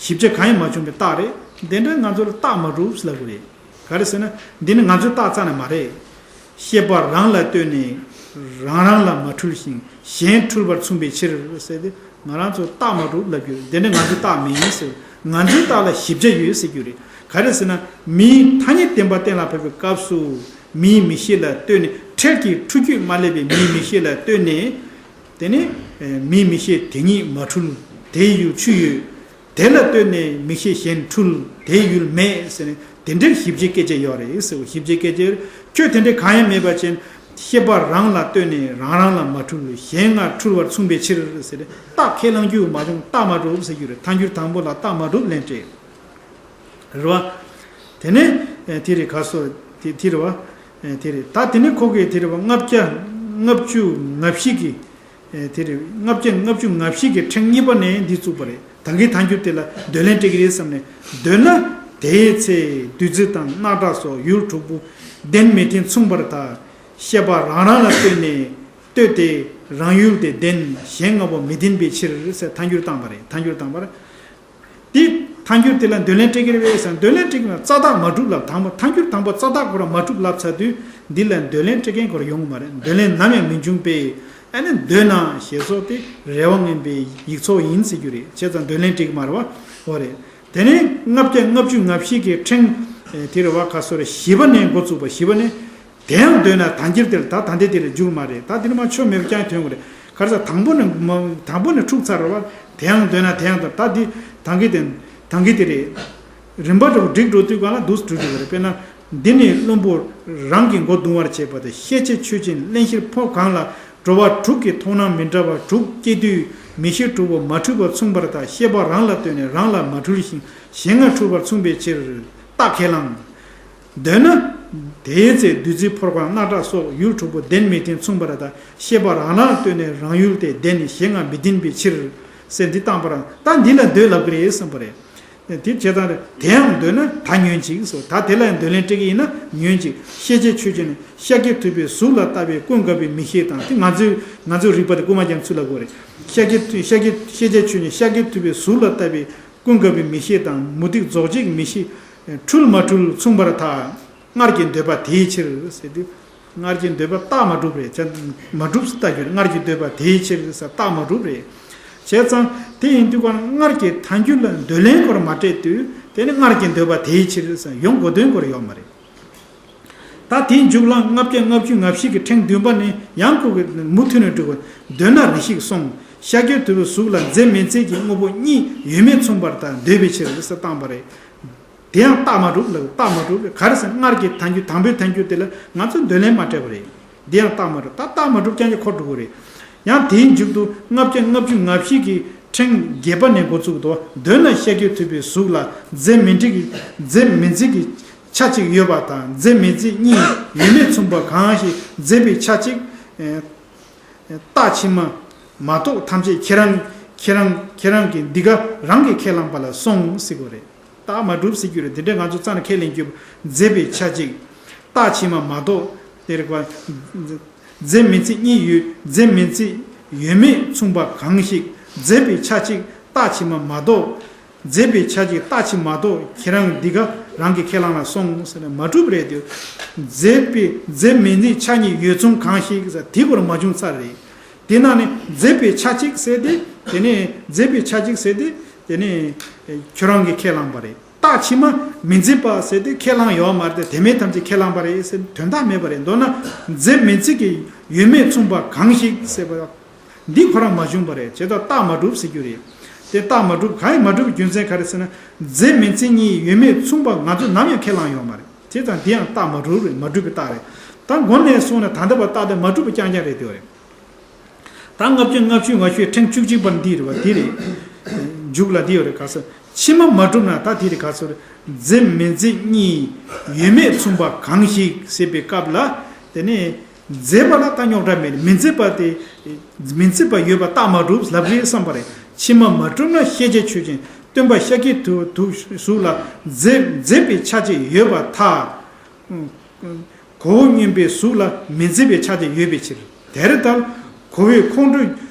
ཞིབ་དཔྱད་གང་ཡང་མ་བྱུང་བའི་རྟགས་རེད། དེ་འདྲ་ང་ཚོ་ལ་རྟགས་མ་གྲུབ་ཟེར་ལབ་དགོས་རེད། ག་རེ་ཟེར་ན། འདི་ནི་ང་ཚོའི་རྟགས་རྩ་ནས་མ་རེད། ཤེས་པ་རང་ལ་ལྟོས་ནས་རང་རང་ལ་མ་འཁྲུལ་ཞིང་གཞན་འཁྲུལ་པར་མཚུངས་པའི་ཕྱིར་ཟེར་ཏེ། ང་རང་ཚོ་རྟགས་མ་གྲུབ་ལབ་རྒྱུ་རེད། འདི་འདྲ་ང་ཚོའི་རྟགས་མིན་ཟེར། ང་ཚོའི་རྟགས་ལ་ཞིབ་ཆ་ཡོད་ཟེར་རྒྱུ་རེད། ག་རེ་ཟེར་ན། མིའི་ཐ་སྙད་བདེན་པ་གཏན་ལ་ཕབ་པའི་སྐབས་སུ། མིའི་མིག་ཤེས་ལ་ལྟོས་ནས། འཕྲལ་གྱི་འཁྲུལ་རྒྱུས་མ་སླེབས་པའི་མིའི་མིག་ཤེས་ལ་ལྟོས་ནས། དེ་ནི་མིའི་མིག་ཤེས་དེ་ཉིད་མ་འཁྲུལ། དེའི་ཡུལ་ཆུ་ཡོད། དེ་ལ་ལྟོས་ནས་མིག་ཤེས་གཞན་འཁྲུལ། དེའི་ཡུལ་མེད་ཟེར་ནས། དེ་འདྲའི་ཞིབ་དཔྱད་སྐད་ཆ་ཡོད་རེད་ཟེར། ཞིབ་དཔྱད་སྐད་ཆ་ཁྱོད་དེ་འདྲའི་གང་ཡང་མེད་པ་ཅིན། ཤེས་པ་རང་ལ་ལྟོས་ནས་རང་རང་ལ་མ་འཁྲུལ། གཞན་ལ་འཁྲུལ་བར་མཚུངས་པའི་ཕྱིར་ཟེར་ཏེ། རྟགས་ཁས་བླང་རྒྱུ་མ་བྱུང་། རྟགས་མ་གྲུབ་ཟེར་རྒྱུ་རེད། ཐལ་འགྱུར་དང་པོ་ལ་རྟགས་མ་གྲུབ་ལན་སྤྲད། རེད་བ། དེ་ནས་དེ་རེད། ག་སོ། དེ་དེ་རེད་བ། དེ་རེད། ད་དེ་ནས་ཁོ་གིས་དེ་རེད་བ། ལྔ་བརྒྱ་ལྔ་བཅུ་ང་བཞི་གི། ཨེ། དེ་རེད། ལྔ་བརྒྱ་ལྔ་བཅུ་ང་བཞི་གི་ཕྲེང་གཉིས་པ་ནས་འདི་བཙུགས་པ་རེད། ད་གིན་ཐལ་འགྱུར་དེ་ལ་འདོད་ལན་སྤྲད་ཀྱི་རེད་བསམ་ནས། འདོད་ན་དེའི་ཚེ་བདུད་རྩི་དང་རྣག་ཁྲག་སོགས་ཡུལ་དྲུག་པོ་བདེན་མི་བདེན་མཚུངས་པར་ཐལ། ཤེས་པ་རང་རང་ལ་ལྟོས་ནས། ལྟོས་ཏེ་རང་ཡུལ་དེ་བདེན། གཞན་ལྔ་པོ་མི་བདེན་པའི་ཕྱིར་ཟེར་ཐལ་འགྱུར་བཏང་པ་རེད། ཐལ་འགྱུར་བཏང་པ་རེད། དེ་ཐལ་འགྱུར་དེ་ལ་འདོད་ལན་སྤྲད་ཀྱི་རེད་པས་ཟེར། འདོད་ལན་སྤྲད་ཀྱི་མ་རེད། རྩ་རྟགས་མ་གྲུབ་ལབ། དང་པོ་ཐལ་འགྱུར་དང་པོ་རྩ་རྟགས་ཁོ་རང་མ་གྲུབ་ལབ་ཚར་དུས། འདི་ལ་འདོད་ལན་སྤྲད་མཁན་ཁོ་རང་ཡོང་གི་མ་རེད། འདོད་ལན་ནམ་ཡང་མི་འབྱུང་པས། ཨ་ནི་འདོད་ན་ཞེས་སོགས་དེ་རེ་བ་ངན་པའི་ཡིག་ཚོགས་ཡིན་ཟེར་རྒྱུ་རེད། བྱས་ཙང་འདོད་ལན་སྤྲད་ཀྱི་མ་རེད་བ། འོ་རེད། དེ་ནས་ལྔ་བརྒྱ་ལྔ་བཅུ་ང་བཞི་གི་ཕྲེང་། ཨེ། དེ་རེད་བ། ག་སོ་རེད། བཞི་པ་ནས་འགོ་བཙུགས་པ། བཞི་པ་ནས། དེ་ཡང་འདོད་ན། ད་འདིར་དེར། ད་ད་འདི་དེ་ལ་འཇུག་མ་རེད། ད་འདིར་མ་ཆོ་མེད་པ་རྐྱང་ཐོན་དགོས་རེད། ག་རེ་ཟེར། དང་པོ་ནས་མ། དང་པོ་ནས་འཁྲུག་ཚར་རེད་བ། དེ་ཡང་འདོད་ན། དེ་ཡང་འདོད། ད་འདི་ད་གིན་དེ། ད་གིན་དེ་རེད། རིམ་པ་འདྲ་བོ་འགྲིག་འགྲོ་དུས་གང་ལ་འདུག་འགྲོ་འགྲོ་གི་རེད། དཔེར་ན། འདི་ནི་བླུན་པོ་རང་གི་མགོ་རྡུང་བར་བྱེད་པ་དང་། ཤེས་བྱའི་ཆོས་ཅན། བླན་ཤེར་ཕོ་གང་ལ། འགྲོ་བ་དྲུག་གི་མཐོང་སྣང་མི་འདྲ་བ་དྲུག་སྐྱེ་དུས་མིག་ཤེས་དྲུག་པོ་མ་འཁྲུལ་པ་མཚུངས་པར་ཐལ། ཤེས་པ་རང་ལ་ལྟོས་ནས་རང་ལ་མ་འཁྲུལ་ཞིང་གཞན་ལྔ་འཁྲུལ་པར་མཚུངས་པའི་ཕྱིར། རྟགས་ཁས་བླངས། འདོད་ན། དེའི་ཚེ་བདུད་རྩི་ཕོར་པ་རྣག་ཁྲག་སོགས་ཡུལ་དྲུག་པོ་བདེན་མི་བདེན་མཚུངས་པར་ཐལ། ཤེས་པ་རང་ལ་ལྟོས་ནས་རང་ཡུལ་དེ་བདེན། གཞན་ལྔ་མི་བདེན་པའི་ཕྱིར། ཟེར་འདི་བཏང་པ་རང་། ད་འདི་ལ་འདོད་ལབ་ཀྱི་རེད་བསམ་པ་རེད། དེ་བྱས་ཙང་དེ་ཡང་འདོད་ན་ད་ཉོན་ཅིག་ཟེར། ད་དེ་ལ་ཡང་འདོད་ལན་སྤྲད་ཀྱི་ཡིན་ན་ཉོན་ཅིག། ཤེས་བྱའི་ཆོས་ཅན། ཤཱཀྱ་ཐུབ་པའི་གཟུགས་ལ་ལྟ་བའི་ཀུན་དགའ་བའི་མིག་ཤེས་དང་། དེ་ང་ཚོའི་ང་ཚོའི་རིག་པ་དེ་རྐུན་མ་རྒྱག་ཚུལ་ལ་གོ་རེད། ཤཱཀྱ་ཐུབ། ཤཱཀྱ། ཤེས་བྱའི་ཆོས་ཅན། ཤཱཀྱ་ཐུབ་པའི་གཟུགས་ལ་ལྟ་བའི་ཀུན་དགའ་བའི་མིག་ཤེས་དང་། མུ་སྟེགས་རྫོགས་བྱེད་ཀྱི་མིག་ཤེས་འཁྲུལ་མ་འཁྲུལ་མཚུངས་པར་ཐལ། སྔར་གྱི་འདོད་པ་དེའི་ཕྱིར་ཟེར་དུས། སྔར་གྱི་འདོད་པ་རྟགས་མ་གྲུབ་རེད། བྱས། མ་གྲུབ་ཟེར་ལྟ་རྒྱུ་རེད། སྔར་གྱི་འདོད་པ་དེའི་ཕྱིར་ཟེར་རྟགས་མ་གྲུབ་རེད། བྱས་ཙང་དེ་ཡིན་དུས་ག་ན་སྔར་གྱི་ཐལ་འགྱུར་ལ་འདོད་ལན་སྐོར་མ་སྤྲད་དུས། དེ་ནི་སྔར་གྱི་འདོད་པ་དེའི་ཕྱིར་ཟེར་ཡོང་དགོས་དོན་སྐོར་ཡོད་མ་རེད། ད་དེའི་མཇུག་ལ་ལྔ་བརྒྱ་ལྔ་བཅུ་ང་བཞི་གི་ཕྲེང་བདུན་པ་ནས་ཡང་ཁོ་གིས་མུ་མཐུད་ནས་འགྲོ་དགོས། འདོད་ན་རེ་ཞིག་སོང་། ཤཱཀྱ་ཐུབ་པའི་གཟུགས་ལ་རྫས་མེད་རྫས་ཀྱི་དངོས་པོ་གཉིས་ཡོད་མེད་མཚུངས་པར་ཐལ། འདོད་པའི་ཕྱིར་ཟེར་བཏང་པ་རེད། དེ་ཡང་རྟགས་མ་གྲུབ་ལབ། རྟགས་མ་གྲུབ་རེད། ག་རེ་ཟེར། སྔར་གྱི་ཐལ་འགྱུར། དང་པོའི་ཐལ་འགྱུར་དེ་ལ་ང་ཚོས་འདོད་ལན་མ་སྤྲད་པ་རེད། འདི་ཡང་རྟགས་མ་གྲུབ། ད་རྟགས་མ་གྲུབ་རྐྱང་རྐྱང་ཁོ་འགྲོ་གི་རེད། ཡང་དེའི་མཇུག་ཏུ་ལྔ་བརྒྱ་ལྔ་བཅུ་ང་བཞི་གི་ཕྲེང་བརྒྱད་པ་ནས་འགོ་བཙུགས་འདུག། འདོད་ན་ཤཱཀྱ་ཐུབ་པའི་གཟུགས་ལ་རྫས་མེད་རྫས་ཀྱི། རྫས་མེད་རྫས་ཀྱི་ཆ་གཅིག་ཡོད་པ་དང་། རྫས་མེད་རྫས་གཉིས་ཡོད་མེད་མཚུངས་པ་གང་ཞིག། རྫས་པའི་ཆ་གཅིག། ཨེ། རྟགས་ཕྱི་མ་མ་གཏོགས་ཐམས་ཅད་ཁྱེད་རང་། ཁྱེད་རང་། ཁྱེད་རང་གི་འདི་ག་རང་གིས་ཁས་བླངས་པ་ལ་སོང་ཟེར་དགོས་རེད། རྟགས་མ་གྲུབ་ཟེར་རྒྱུ་རེད། འདི་འདྲ་ང་ཚོ་རྩ་ནས་ཁས་ལེན་རྒྱུ། རྫས་པའི་ཆ་གཅིག། རྟགས་ཕྱི་མ་མ་གཏོགས། དེ་རེད་པ། རྫས་མེད་རྫས་གཉིས་ཡོད། རྫས་མེད་རྫས་ཡོད་མེད་མཚུངས་པ་གང་ཞིག། རྫས་པའི་ཆ་གཅིག། རྟགས་ཕྱི་མ་མ་གཏོགས། རྫས་པའི་ཆ་གཅིག། རྟགས་ཕྱི་མ་གཏོགས་ཁྱེད་རང་འདི་ག་རང་གིས་ཁས་བླངས་ལ་སོང་ཟེར་ན་མ་གྲུབ་རེད་དེ། རྫས་པའི། རྫས་མེད་རྫས་ཆ་གཉིས་ཡོད་མཚུངས་གང་ཞིག་ཟེར་དེ་སྐོར་མ་བྱུང་ཚར་རེད། དེ་ནང་ནས་རྫས་པའི་ཆ་གཅིག་ཟེར་ཏེ། དེ་ནས་རྫས་པའི་ཆ་གཅིག་ཟེར་ཏེ། དེ་ནས་ཁྱོད་རང་གིས་ཁས་བླངས་པ་རེད། རྟགས་ཕྱི་མ་མི་མཛེས་པ་ཟེར་ཏེ་ཁས་བླངས་ཡོད་མ་རེད་དེ། དེ་མེད་ཐམས་ཅད་ཁས་བླངས་པ་རེད་ཟེར་དོན་དག་མེད་པ་རེད། མདོར་ན་རྫས་མེད་རྫས་ཀྱི་ཡོད་མེད་མཚུངས་པ་གང་ཞིག་ཟེར་བ། འདི་ཁོ་རང་མ་བྱུང་བ་རེད། བྱས་ཙང་རྟགས་མ་གྲུབ་ཟེར་རྒྱུ་རེད། དེ་རྟགས་མ་གྲུབ། གང་ཡིན་མ་གྲུབ་པའི་རྒྱུ་མཚན་ག་རེ་ཟེར་ན། རྫས་མེད་རྫས་གཉིས་ཡོད་མེད་མཚུངས་པ་ང་ཚོས་ནམ་ཡང་ཁས་བླངས་ཡོད་མ་རེད། བྱས་ཙང་འདི་ཡང་རྟགས་མ་གྲུབ་རེད། མ་གྲུབ་པའི་རྟགས་རེད། ད་འགོ་ནས་བཟུང་ནས་ད་ལྟ་བར་རྟགས་དེ་མ་གྲུབ་པ་རྐྱང་རྐྱང་རེད་དེ་རེད། ད་ལྔ་བཅུ་ང་བཅུ་ང་བཅུ་ཕྲེང་བཅུ་གཅིག་པ་འདི་རེད་བ། འདི་རེད། མཇུག་ལ་འདི་ཡོད་རེད། ག་ས་ཕྱི་མ་མ་གྲུབ་ན་ད་འདི་རེད། ག་ས་རེད། རྫས་མེད་རྫས་གཉིས་ཡོད་མེད་མཚུངས་པ་གང་ཞིག་ཟེར་བའི་སྐབས་ལ། དེ་ནས་མཛེས་པ་ལ་ད་རྙོག་དྲ་མེད། མི་མཛེས་པ་དེ། མི་མཛེས་པ་ཡོད་པ་རྟགས་མ་གྲུབ་ལབ་རེད་བསམ་པ་རེད། ཕྱི་མ་མ་གྲུབ་ན་ཤེས་བྱའི་ཆོས་ཅན། སྟོན་པ་ཤཱཀྱ་ཐུབ་ཐུབ་གཟུགས་ལ་མཛེས་མཛེས་པའི་ཆ་གཅིག་ཡོད་པར་ཐལ། གོ་བོ་སྙོམས་པའི་གཟུགས་ལ་མི་འཛིན་པའི་ཆ་དེ་ཡོད་པའི་ཕྱིར། དེ་ལྟར་གོ་བོའི་ཁོང་ཁྲོ་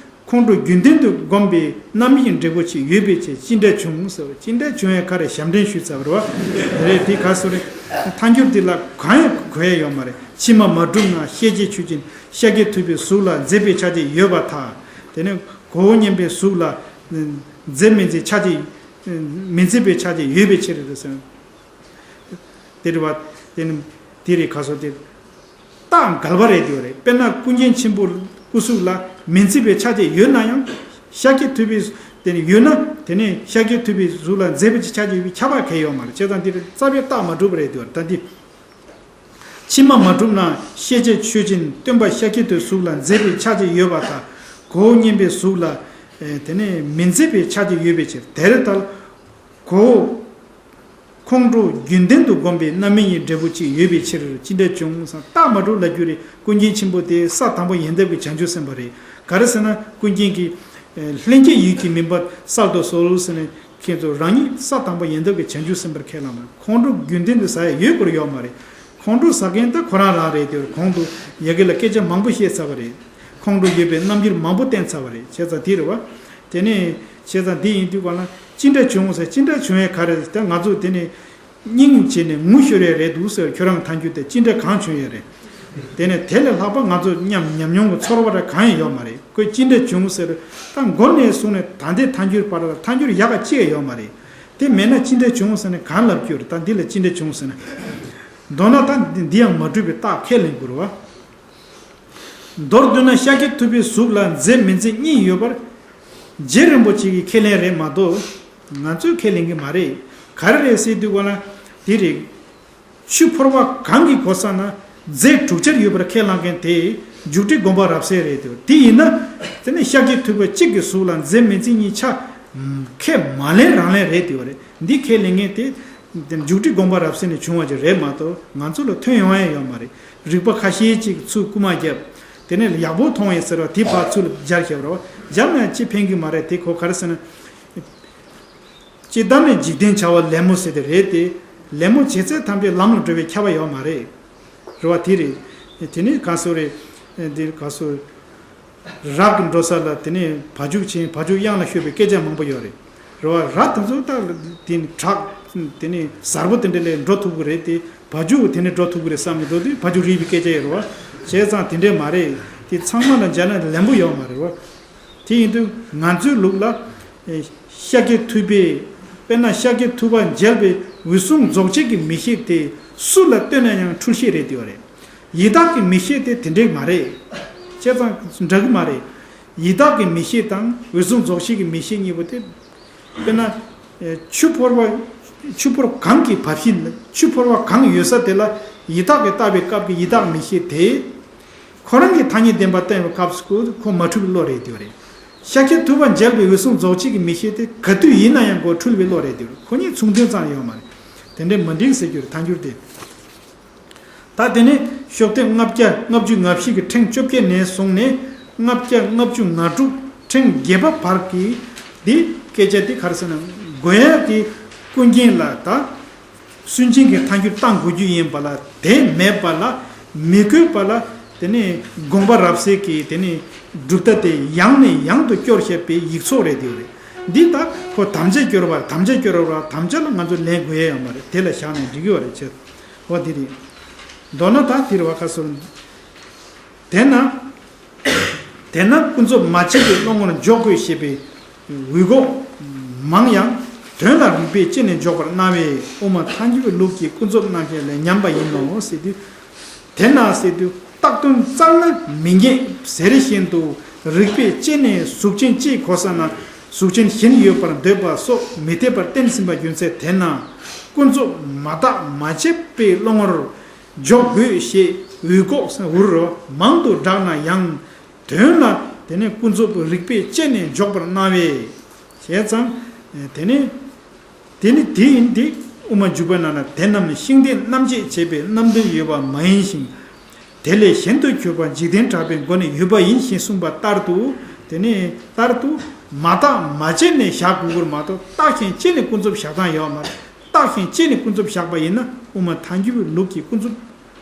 ཁོང་ཁྲོ་རྒྱུན་ལྡན་དུ་བསྒོམས་པའི་རྣམ་སྨིན་འབྲས་བུ་ཅིག་ཡོད་པའི་ཕྱིར་ཅི་འདྲ་བྱུང་ཟེར་བ། ཅི་འདྲ་བྱུང་ཡང་ག་རེ་ཞབས་འདྲེན་ཞུས་ཚར་བ་རེད་བ། རེད་དེ་ག་སོ་རེད། ཐལ་འགྱུར་འདི་ལ་གང་ཡང་གོ་ཡ་ཡོད་མ་རེད། ཕྱི་མ་མ་གྲུབ་ན་ཤེས་བྱའི་ཆོས་ཅན་ཤཱཀྱ་ཐུབ་པའི་གཟུགས་ལ་འཛིན་པའི་ཆ་དེ་ཡོད་པར་ཐལ། དེ་ནས་གོ་བོ་སྙོམས་པའི་གཟུགས་ལ་འཛིན་མི་འཛིན་ཆ་དེ་མི་འཛིན་པའི་ཆ་དེ་ཡོད་པའི་ཕྱིར་རེད་ཟེར། དེ་རེད་བ། དེ་ནི་དེ་རེད་ག་སོ་དེ། རྟགས་འགལ་བ་རེད་དེ་རེད། དཔེར་ན་ཀུན་མཁྱེན་ཆེན་པོ་སྐུ་གཟུགས་ལ་མི་འཛིན་པའི་ཆ་དེ་ཡོད་ན་ཡང་། ཤཱཀྱ་ཐུབ་པའི་དེ་ནི་ཡོད་ན་དེ་ནི་ཤཱཀྱ་ཐུབ་པའི་གཟུགས་ལ་འཛིན་པའི་ཆ་དེ་ཡོད་པའི་ཁྱབ་པ་གལ་ཡོད་མ་རེད། བྱས་ཙང་དེ་རེད་རྩ་བའི་རྟགས་མ་གྲུབ་པ་རེད་དེ་རེད། ད་འདི། ཕྱི་མ་མ་གྲུབ་ན་ཤེས་བྱའི་ཆོས་ཅན་སྟོན་པ་ཤཱཀྱ་ཐུབ་གཟུགས་ལ་འཛིན་པའི་ཆ་དེ་ཡོད་པར་ཐལ། གོ་བོ་སྙོམས་པའི་གཟུགས་ལ་དེ་ནི་མི་འཛིན་པའི་ཆ་དེ་ཡོད་པའི་ཕྱིར། དེ་ལྟར་གོ་བོ། ཁོང་ཁྲོ་རྒྱུན་ལྡན་དུ་བསྒོམས་པའི་རྣམ་སྨིན་གྱི་འབྲས་བུ་གཅིག་ཡོད་པའི་ཕྱིར་ཅི་འདྲ་བྱུང་ཟེར་ན། རྟགས་མ་གྲུབ་ལབ་རྒྱུ་རེད། ཀུན་མཁྱེན་ཆེན་པོ་དེ་ས་དང་པོ་ཡོན་ཏན་གྱི་བྱང་ཆུབ་སེམས་དཔའ་རེད། ག་རེ་ཟེར་ན་ཀུན་མཁྱེན་གྱིས་ལྷན་སྐྱེས་ཡུལ་གྱི་མུན་པ་བསལ་དུ་གསོལ་ཟེར་ནས་ཁྱེད་ཚོ་རང་ཉིད་ས་དང་པོ་ཡོན་ཏན་གྱི་བྱང་ཆུབ་སེམས་དཔར་ཁས་བླངས་ན་ཁོང་ཁྲོ་རྒྱུན་ལྡན་དུ་ཟ་ཡ་ཡོད་དགོས་ཡོད་མ་རེད། ཁོང་ཁྲོ་ཟ་མཁན་ད་ཁོ་རང་རང་རེད་དེ། གོང་དུ་ཡ་གི་ལ་སྐད་ཆ་མང་པོ་བཤད་ཚར་བ་རེད། ཁོང་ཁྲོ་ཡོད་པའི་རྣམ་འགྱུར་མང་པོ་བསྟན་ཚར་བ་རེད། བྱས་ཙང་དེ་རེད་བ། དེ་ནས་བྱས་ཙང་འདི་ཡིན་དུས་ག་ལ་ཅི་འདྲ་བྱུང་ཟེར། ཅི་འདྲ་བྱུང་ཡས་ག་རེ་ཟེར་ད་ང་ཚོ་དེ་ནས་སྙིང་རྗེ་ནས་ངུ་ཤོར་ཡས་རེད་འདུག་ཟེར། ཁྱོད་རང་ཐལ་འགྱུར་དེ་ཅི་འདྲ་གང་བྱུང་ཡས་རེད། དེ་ནས་དེ་ལས་ལྷག་པ་ང་ཚོ་མཉམ་ཉམས་མྱོང་གི་ཚོར་བ་ར་གང་ཡང་ཡོད་མ་རེད། ཁོས་ཅི་འདྲ་བྱུང་ཟེར་ད་མགོ་ནས་བཟུང་ནས་ད་ལྟའི་ཐལ་འགྱུར་བར་ལ་ཐལ་འགྱུར་ཡག་ག་ཅི་ཡང་ཡོད་མ་རེད། དེ་མེད་ན་ཅི་འདྲ་བྱུང་ཟེར་ནས་གང་ལབ་རྒྱུ་རེད། ད་འདི་ལ་ཅི་འདྲ་བྱུང་ཟེར་ན། མདོར་ན་ད་འདི་ཡང་མ་གྲུབ་པའི་རྟགས་ཁས་ལེན་དགོས་རེད་བ། མདོར་བསྡུ་ན་ཤཱཀྱ་ཐུབ་པའི་གཟུགས་ལ་འཛིན་མི་འཛིན་གཉིས་ཡོད་པར། རྗེ་རིན་པོ་ཆེ་གི་ཁས་ལེན་རེད་མ་གཏོགས། ང་ཚོས་ཁས་ལེན་གྱི་མ་རེད། ག་རེ་རེད་ཟེར་དུས་ག་ལ་དེ་རེད། ཆོས་ཕོར་པ་གང་གི་གོ་ས་ན་རྫས་དྲུག་ཆར་ཡོད་པར་ཁས་བླངས་མཁན་དེ་མཇུག་སྒྲིལ་དགོངས་པ་རབ་གསལ་རེད་དེ། དེ་ཡིན་ན་དེ་ནི་ཤཱཀྱ་ཐུབ་པ་གཅིག་གི་གཟུགས་ལ་འཛིན་མི་འཛིན་གཉིས་ཆ་ཁས་མ་ལེན་རང་ལེན་རེད་དེ་བ་རེད། འདི་ཁས་ལེན་མཁན་དེ། དེ་མཇུག་སྒྲིལ་དགོངས་པ་རབ་གསལ་ནས་བྱུང་བ་ཅིག་རེད་མ་གཏོགས་ང་ཚོ་ལ་ཐོན་ཡོང་ཡ་ཡོད་མ་རེད། རིག་པ་ཁ་ཤས་ཅིག་ཚུར་རྐུ་མ་བརྒྱབ། དེ་ནས་ཡག་པོ་མཐོང་ཡས་ཟེར་བ་དེ་ཕར་ཚུར་ལ་སྦྱར་བཞག་རོགས། སྦྱར་ན་ཅི་ཕན་གི་མ་རེད། དེ་ཁོ་ག་རེ་ཟེར་ན། ཅི་བདག་ནི་འཇིག་རྟེན་བྱ་བ་ལད་མོ་ཟེར་དེ་རེད་དེ། ལད་མོ་བྱེད་ཚད་ཐམས་ཅད་ལམ་ལ་འགྲོ་བའི་ཁྱབ་པ་ཡོད་མ་རེད། རེད་བ། དེ་རེད། དེ་ནས་ག་སོ་རེད། འདིར་ག་སོ། རག་གི་འགྲོ་ས་ལ་དེ་ནས་བ་ཕྱུགས་ཆེན་བ་ཕྱུགས་གཡང་ལ་ཤོད་པའི་སྐད་ཆ་མང་པོ་ཡོད་རེད། རེད་བ། ར་དེ་ཚོ་ད་དེ་ནས་བྲག་དེ་ནས་གཟར་པོ་དེ་འདྲ་ལས་འགྲོ་ཐུབ་ཀྱི་རེད་དེ། བ་ཕྱུགས་དེ་ནས་འགྲོ་ཐུབ་ཀྱི་རེད་བསམ་གྱི་འདུག་དུས་བ་ཕྱུགས་རིག་པའི་སྐད་ཆ་ཡོད་རེད་བ། བྱས་ཙང་དེ་འདྲས་མ་རེད། དེ་ཚང་མ་ལ་སྦྱར་ན་ལན་པོ་ཡོད་མ་རེད་བ། དེ་ཡིན་དུས་ང་ཚོའི་ལུགས་ལ། ཤཱཀྱ་ཐུབ་པའི། དཔེར་ན་ཤཱཀྱ་ཐུབ་པ་མཇལ་བའི་འོད་སྲུང་རྫོགས་བྱེད་ཀྱི་མིག་ཤེས་དེ་སུ་ལ་སྟོན་ན་ཡང་འཁྲུལ་ཤེས་རེད་དེ་བ་རེད། ཡི་དྭགས་ཀྱི་མིག་ཤེས་དེ་དེ་འདྲས་མ་རེད། བྱས་ཙང་འདྲ་གི་མ་རེད། ཡི་དྭགས་ཀྱི་མིག་ཤེས་དང་འོད་སྲུང་རྫོགས་བྱེད་ཀྱི་མིག་ཤེས་གཉིས་པོ་དེ། དཔེར་ན། ཆུ་ཕོར་པ། ཆུ་ཕོར་གང་གི་བབས་ཤིང་ཆུ་ཕོར་པ་གང་ཡོད་ས་དེ་ལ་ཡི་དྭགས་ཀྱིས་བལྟ་བའི་སྐབས་ཀྱི་ཡི་དྭགས་མིག་ཤེས་དེ། ཁོ་རང་གི་ཐ་སྙད་བདེན་པ་བསྟན་པའི་སྐབས་སུ་ཁོ་མ་འཁྲུལ་བའི་བློ་རེད་དེ་བ་རེད། ཤཱཀྱ་ཐུབ་པ་མཇལ་བའི་འོད་སྲུང་རྫོགས་བྱེད་ཀྱི་མིག་ཤེས་དེ་ག་དུས་ཡིན་ན་ཡང་ཁོ་འཁྲུལ་བའི་བློ་རེད་དེ་བ་རེད། ཁོ་གཉིས་མཚུངས་ལྡན་ཙམ་ཡོད་མ་རེད། དེ་འདྲའི་མི་འགྲིག་ཟེར་རྒྱུ་རེད། ཐལ་འགྱུར་དེ། ད་དེ་ནས་ཤོག་ལྡེབ་ལྔ་བརྒྱ་ལྔ་བཅུ་ང་བཞི་གི་ཕྲེང་བཅོ་བརྒྱད་ནས་བཟུང་ནས་ལྔ་བརྒྱ་ལྔ་བཅུ་ང་དྲུག་ཕྲེང་བརྒྱད་པ་བར་གྱི་འདི་སྐད་ཆ་འདི་ག་རེ་ཟེར་ན། དགོས་ཡག་གི་ཀུན་མཁྱེན་ལ་ད་སུན་འབྱིན་གྱི་ཐལ་འགྱུར་བཏང་དགོས་རྒྱུ་ཡིན་པ་ལ་དེ་མེད་པ་ལ་མི་དགོས་པ་ལ། དེ་ནས་དགོངས་པ་རབ་གསལ་གྱི་དེ་ནས་གྲུབ་མཐའ་དེ་ཡང་ནས་ཡང་དུ་སྐྱོར་བཞག་པའི་ཡིག་ཚོགས་རེད་དེ་རེད། འདི་ད་ཁོ་དམ་བཅའ་སྐྱོར་བ་དམ་བཅའ་སྐྱོར་བ་དམ་བཅའ་ལ་ང་ཚོ་ལན་དགོས་ཡ་ཡོད་མ་རེད། དེ་ལ་བཞག་ནས་འགྲིག་གི་ཡོད་རེད་ཅེས། འོ་དེ་རེད། མདོར་ན་ད་དེ་རེད་བ། ཁ་སོར། དེས་ན། དེས་ན་ཀུན་རྫོབ་མ་དཔྱད་པའི་བློ་ངོར་འཇོག་དགོས་ཞེས་པའི་འུད་གོག་མང་ཡང་། དོན་ལ་རིགས་པས་དཔྱད་ནས་འཇོག་པར་སྣང་བས་དབུ་མ་ཐལ་འགྱུར་བའི་ལུགས་ཀྱི་ཀུན་རྫོབ་རྣམ་བཤད་ལས་ཉམས་པ་ཡིན་ནོ་ཟེར་དུས། དེས་ན་ཟེར་དུས་བཏགས་དོན་བཙལ་ན་མི་རྙེད་ཟེར་བཞིན་དུ་རིགས་པས་དཔྱད་ནས་གཟུགས་ཅན་གཅིག་གོ་ས་ན་གཟུགས་ཅན་གཞན་ཡོད་པར་འདོད་པ་སོགས་མི་འཐད་པར་བསྟན་ཟིན་པ་རྒྱུ་མཚན་དེས་ན་ཀུན་རྫོབ་མ་བརྟགས་མ་དཔྱད་པའི་བློ་ངོར། འཇོག་དགོས་ཞེས་འུད་གོག་འུར་མང་དུ་བསྒྲགས་ན་ཡང་དོན་ལ་དེ་ནི་ཀུན་རྫོབ་རིགས་པས་དཔྱད་ནས་འཇོག་པར་སྣང་བས། བྱས་ཙང་། དེ་ནི། དེ་ནི་དེ་ཡིན་ཏེ་དབུ་མ་འཇུག་པ་ན་ན་དེ་རྣམས་ནི་ཤིང་རྟས་རྣམ་དཔྱད་བྱས་པའི་རྣམ་ལྡན་ཡོད་པ་མ་ཡིན་ཞིང་། དེ་ལས་གཞན་དུ་གྱུར་པ་འཇིག་རྟེན་གྲགས་པའི་སྒོ་ནས་ཡོད་པ་ཡིན་ཞེས་གསུངས་པ་ལྟར་དུ། དེ་ནི་ལྟར་དུ་མ་བརྟགས་མ་དཔྱད་ནས་བཞག་དགོས་ཀྱི་མ་གཏོགས་བརྟགས་ཤིང་དཔྱད་ནས་ཀུན་རྫོབ་བཞག་སྟངས་ཡོད་མ་རེད། བརྟགས་ཤིང་དཔྱད་ནས་ཀུན་རྫོབ་བཞག་པ་ཡིན་ན་དབུ་མ་ཐལ་འགྱུར་བའི་ལུགས་ཀྱི་ཀུན་རྫོབ་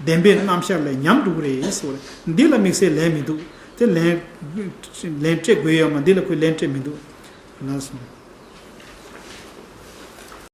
བདེན་པའི་རྣམ་གཞག་ལས་ཉམས་འགྲོ་གི་རེད་ཟེར་བ་རེད། འདི་ལ་དམིགས་བསལ་ལན་མི་འདུག་དེ་ལན་ལན་སྤྲད་དགོས་ཡོད་མ། འདི་ལ་ཁོས་ལན་སྤྲད་མི་འདུག་ལགས་སོ།